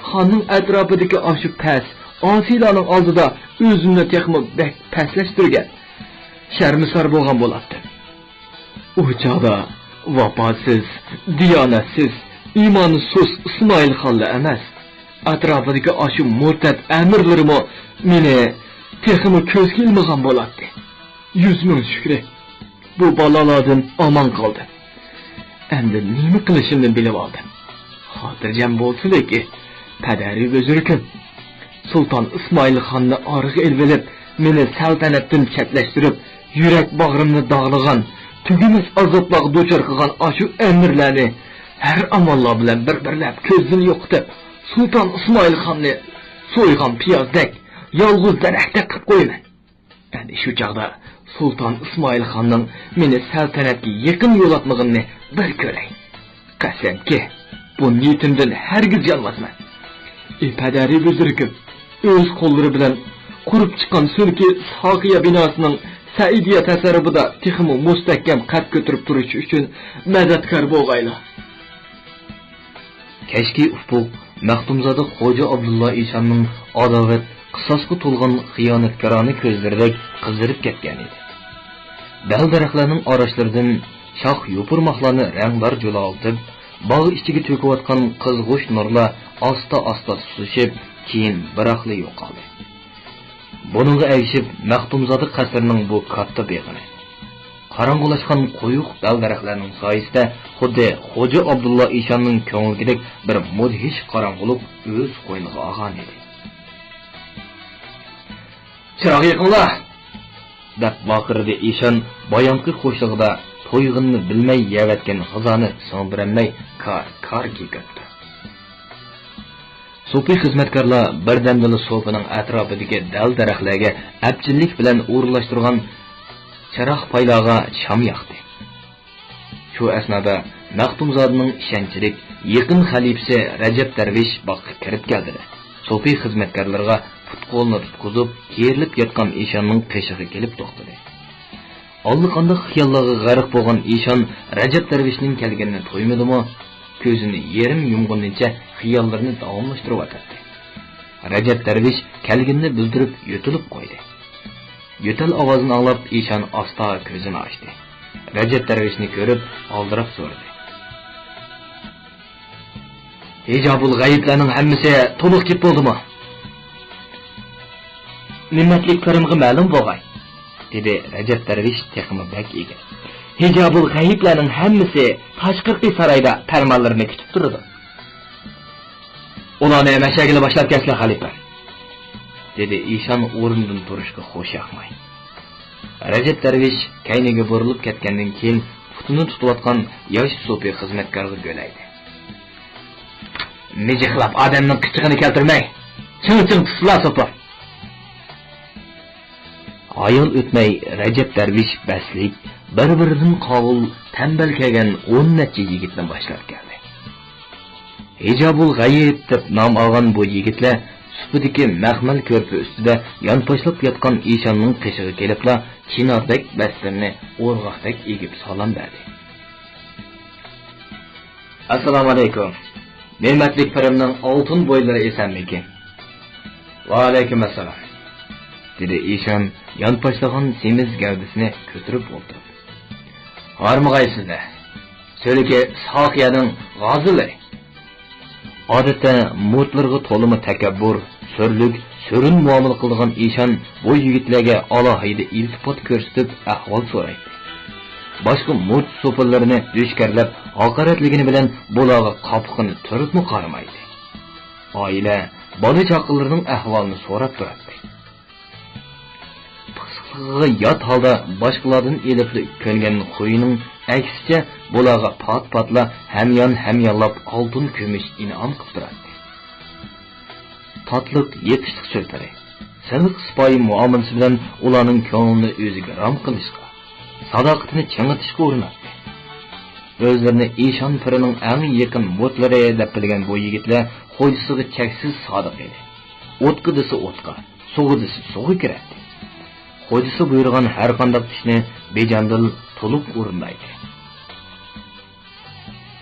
خاننىڭ ئەتراپىدىكى ئاشۇ پەس، ئاسىيلارنىڭ ئالدىدا ئۆزۈمنى تېخىمۇ بەك پەسلەشتۈرگەن. شەرمىسار بولغان بولاتتىم. ئۇ چاغدا ۋاپاسىز، دىيانەتسىز، ئىمانى سۇس ئىسمائىل خانلا ئەمەس، ئەتراپىدىكى ئاشۇ مۇرتەت ئەمىرلىرىمۇ مېنى تېخىمۇ كۆزگە ئىلمىغان بولاتتى. يۈز مىڭ شۈكرى، بۇ بالالاردىن ئامان قالدىم. ئەمدى نېمە قىلىشىمنى بىلىۋالدىم. خاتىرجەم بولسىلىكى، پەدەرى بۈزرۈكۈم. سۇلتان ئىسمائىل خاننى ئارىغا ئېلىۋېلىپ، مېنى سەلتەنەتتىن چەتلەشتۈرۈپ، يۈرەك باغرىمنى داغلىغان، تۈگىمەس ئازابلارغا دۇچار قىلغان ئاشۇ ئەمىرلەرنى ھەر ئاماللار بىلەن بىر-بىرلەپ كۆزدىن يوقىتىپ، سۇلتان ئىسمائىل خاننى سويغان پىيازدەك، يالغۇز دەرەختەك قىلىپ قويىمەن. ئەنە شۇ چاغدا سۇلتان ئىسمائىل خاننىڭ مېنى سەلتەنەتكە يېقىن يولاتمىغىنىنى بىر كۆرەي. قەسەمكى، بۇ نىيىتىمدىن ھەرگىز يانماسمەن. ئى پەدەرى بۈزرۈكۈم، ئۆز قوللىرى بىلەن قۇرۇپ چىققان سۈلكى ئىسھاقىيە بىناسىنىڭ سەئىدىيە تەسەررۇپىدا تېخىمۇ مۇستەھكەم قەد كۆتۈرۈپ تۇرۇشى ئۈچۈن مەدەتكار بولغايلا. كەچكى ئۇپۇق مەختۇمزادە خوجا ئابدۇللا ئىشاننىڭ ئاداۋەت، قىساسقا تولغان خىيانەتكارانە كۆزلىرىدەك قىزىرىپ كەتكەن ئىدى. دەل-دەرەخلەرنىڭ ئاراشلىرىدىن شاخ يوپۇرماقلارنى رەڭدار جۇلالىتىپ، باغ ئىچىگە تۆكۈۋاتقان قىزغۇچ نۇرلار ئاستا-ئاستا سۇسۇشۇپ، كېيىن بىراقلا يوقالدى. بۇنىڭغا ئەگىشىپ، مەختۇمزادە قەسرىنىڭ بۇ كاتتا بېغىنى، قاراڭغۇلاشقان قويۇق دەل-دەرەخلەرنىڭ سايىسىدا خۇددى خوجا ئابدۇللا ئىشاننىڭ كۆڭلىدىكىدەك بىر مۇدھىش قاراڭغۇلۇق ئۆز قوينىغا ئالغان ئىدى. «چىراغ يېقىڭلار!» دەپ ۋارقىرىدى ئىشان بايامقى خۇشلۇقىدا تويغىنىنى بىلمەي يەۋەتكەن غىزانى سىڭدۈرەلمەي كار-كار كېكىرىپتۇ. سوپى خىزمەتكارلار بىردەمدىلا سوپىنىڭ ئەتراپىدىكى دەل-دەرەخلەرگە ئەپچىللىك بىلەن ئورۇنلاشتۇرغان چىراغ پايلارغا شام ياقتى. شۇ ئەسنادا مەختۇمزادىنىڭ ئىشەنچلىك يېقىن خەلىپىسى رەجەپ دەرۋىش باغقا كىرىپ كەلدى. سوپى خىزمەتكارلىرىغا پۇت-قولىنى تۇتقۇزۇپ، كېرىلىپ ياتقان ئىشاننىڭ قېشىغا كېلىپ توختىدى. ئاللىقانداق خىياللارغا غەرق بولغان ئىشان رەجەپ دەرۋىشنىڭ كەلگىنىنى تۇيمىدىمۇ، كۆزىنى يېرىم يۇمغىنىچە خىياللىرىنى داۋاملاشتۇرۇۋاتاتتى. رەجەپ دەرۋىش كەلگىنىنى بىلدۈرۈپ يۆتىلىپ قويدى. يۆتەل ئاۋازىنى ئاڭلاپ، ئىشان ئاستا كۆزىنى ئاچتى. رەجەپ دەرۋىشنى كۆرۈپ، ئالدىراپ سورىدى: ھىجابۇل غەيىبلەرنىڭ ھەممىسى تولۇق گەپ بولدىمۇ؟ نېمەتلىك پىرىمغا مەلۇم بولغاي، دېدى رەجەپ دەرۋىش تېخىمۇ بەك ئېگىز. ھىجابۇل غەيىبلەرنىڭ ھەممىسى تاشقىرىقى سارايدا پەرمانلىرىنى كۈتۈپ تۇرىدۇ. ئۇلارنى مەشەگىلى باشلاپ كەتسىلە، خەلىپە، دېدى ئىشان ئورنىدىن تۇرۇشقا خۇش ياقماي. رەجەپ دەرۋىش كەينىگە بۇرۇلۇپ كەتكەندىن كېيىن، پۇتىنى تۇتۇۋاتقان ياش سوپى خىزمەتكارغا گۆلەيدى. مىجىقلاپ ئادەمنىڭ قىچىقىنى كەلتۈرمەي، چىڭ-چىڭ تۇتسىلا، سوپى! ھايال ئۆتمەي، رەجەپ دەرۋىش بەسلىك، بىر-بىرىدىن قاۋۇل، تەمبەل كەلگەن ئون نەچچە يىگىتنى باشلاپ كەلدى. ھىجابۇل غەيىب دەپ نام ئالغان بۇ يىگىتلەر سۇپىدىكى مەخمەل كۆرپە ئۈستىدە يانپاشلاپ ياتقان ئىشاننىڭ قېشىغا كېلىپلا، چىناردەك بەستىرىنى ئورغاقتەك ئېگىپ سالام بەردى. ئەسسالامۇئەلەيكۇم. نېمەتلىك پىرىمنىڭ ئالتۇن بويلىرى ئېسەنمىكىن؟ ۋەئەلەيكۇم ئەسسالام، دېدى ئىشان يانپاشلىغان سېمىز گەۋدىسىنى كۆتۈرۈپ ئولتۇرۇپ. ھارمىغايسىزلەر. سۆلىكى ساقىيەنىڭ غازىلىرى. ئادەتتە مۇرىتلىرىغا تولىمۇ تەكەببۇر، سۈرلۈك، سۆرۈن مۇئامىلە قىلىدىغان ئىشان بۇ يىگىتلەرگە ئالاھىدە ئىلتىپات كۆرسىتىپ ئەھۋال سورايتتى. باشقا مۇرىت سوپىلىرىنى دۈشكەرلەپ ھاقارەتلىگىنى بىلەن بۇلارغا قاپىقىنى تۈرۈپمۇ قارىمايتتى. ئائىلە، بالا-چاقىلىرىنىڭ ئەھۋالىنى سوراپ تۇراتتى. پىخسىقلىقىغا يات ھالدا باشقىلاردىن ئېلىپلا كۆنگەن خۇيىنىڭ ئەكسىچە بۇلارغا پات-پاتلا ھەميان-ھەميانلاپ ئالتۇن-كۈمۈش ئىنئام قىلىپ تۇراتتى. تاتلىق، يېقىشلىق سۆزلىرى، سىلىق-سىپايى مۇئامىلىسى بىلەن ئۇلارنىڭ كۆڭلىنى ئۆزىگە رام قىلىشقا، ساداقىتىنى چىڭىتىشقا ئۇرۇناتتى. ئۆزلىرىنى ئىشان پىرىنىڭ ئەڭ يېقىن مۇرىتلىرى دەپ بىلگەن بۇ يىگىتلەر خوجىسىغا چەكسىز سادىق ئىدى. ئوتقا دېسە ئوتقا، سۇغا دېسە سۇغا كىرەتتى. خوجىسى بۇيرۇغان ھەرقانداق ئىشنى بىجاندىل، تولۇق ئورۇندايتتى.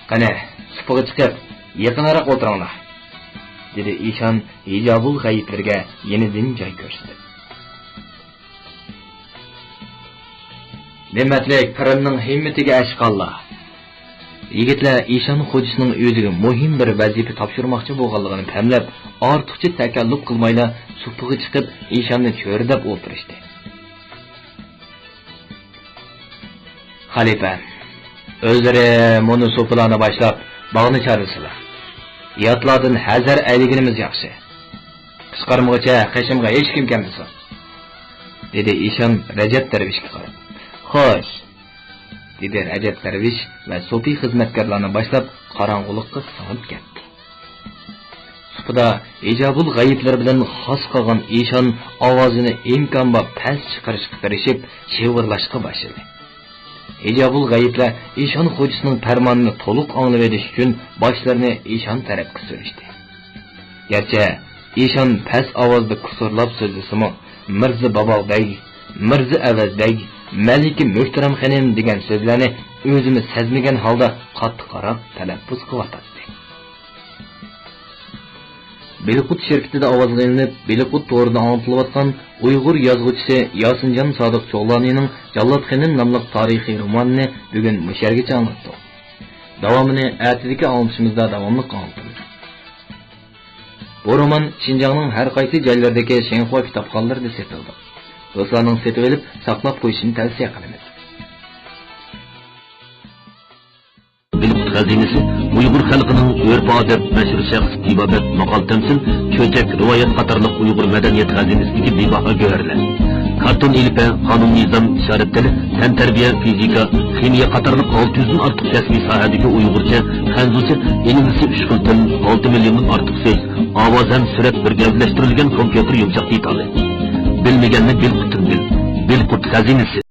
قېنى، سۇپىغا چىقىپ، يېقىنراق ئولتۇرۇڭلار، دېدى ئىشان ھىجابۇل غەيىبلىرىگە يېنىدىن جاي كۆرسىتىپ. نېمەتلىك پىرىمنىڭ ھىممىتىگە ئەشقاللا! يىگىتلەر ئىشان خوجىسىنىڭ ئۆزىگە مۇھىم بىر ۋەزىپە تاپشۇرماقچى بولغانلىقىنى پەملەپ، ئارتۇقچە تەكەللۇپ قىلمايلا سۇپىغا چىقىپ، ئىشاننى چۆرىدەپ ئولتۇرۇشتى. خەلىپە، ئۆزلىرى مۇنۇ سۇپىلارنى باشلاپ، باغنى چارلىسىلا. ياتلاردىن ھەزەر ئەيلىگىنىمىز ياخشى. قىچقارمىغۇچە قېشىمغا ھېچكىم كەلمىسۇن، دېدى ئىشان رەجەپ دەرۋىشكە قاراپ. خوش، دېدى رەجەپ دەرۋىش ۋە سوپى خىزمەتكارلارنى باشلاپ قاراڭغۇلۇققا سىڭىپ كەتتى. سۇپىدا ھىجابۇل غەيىبلىرى بىلەن خاس قالغان ئىشان ئاۋازىنى ئىمكان بار پەس چىقىرىشقا تىرىشىپ، شىۋىرلاشقا باشلىدى. ھىجابۇل غەيىبلەر ئىشان خوجىسىنىڭ پەرمانىنى تولۇق ئاڭلىۋېلىش ئۈچۈن باشلىرىنى ئىشان تەرەپكە سۈرۈشتى. گەرچە ئىشان پەس ئاۋازدا كۇسۇرلاپ سۆزلىسىمۇ، مىرزا باباغ بەگ، مىرزا ئەۋەز بەگ، مەلىكە مۆھتەرەم خېنىم دېگەن سۆزلەرنى ئۆزىمۇ سەزمىگەن ھالدا قاتتىق قاراپ تەلەپپۇز قىلىۋاتاتتى. بىلىقۇت شىركىتىدە ئاۋازغا ئېلىنىپ، بىلىقۇت تورىدا ئاڭلىتىلىۋاتقان ئۇيغۇر يازغۇچىسى ياسىنجان سادىق چوغلانىنىڭ جاللات خېنىم ناملىق تارىخىي رومانىنى بۈگۈن مۇشۇ يەرگىچە ئاڭلاتتۇق. داۋامىنى ئەتىدىكى ئاڭلىتىشىمىزدا داۋاملىق ئاڭلىتىمىز. بۇ رومان شىنجاڭنىڭ ھەر قايسى جايلىرىدىكى شىنخۇا كىتابخانىلىرىدا سېتىلىدۇ. دوستلارنىڭ سېتىۋېلىپ، ساقلاپ قويۇشىنى تەۋسىيە قىلىمىز. بىلىقۇت خەزىنىسى ئۇيغۇر خەلقىنىڭ ئۆرپ-ئادەت، مەشھۇر شەخس، تېبابەت، ماقال-تەمسىل، چۆچەك، رىۋايەت قاتارلىق ئۇيغۇر مەدەنىيەت خەزىنىسىدىكى بىباھا گۆھەرلەر. كارتون ئېلىپبە، قانۇن-نىزام، ئىشارەت تىلى، تەنتەربىيە، فىزىكا، خىمىيە قاتارلىق ئالتە يۈزدىن ئارتۇق كەسپىي ساھەدىكى ئۇيغۇرچە، خەنزۇچە، ئىنگلىزچە ئۈچ خىل تىل، ئالتە مىليوندىن ئارتۇق سۆز، ئاۋاز ھەم سۈرەت بىر گەۋدىلەشتۈرۈلگەن كومپيۇتېر يۇمشاق دېتالى. بىلمىگەننى بىلقۇتتىن بىل. بىلقۇت خەزىنىسى.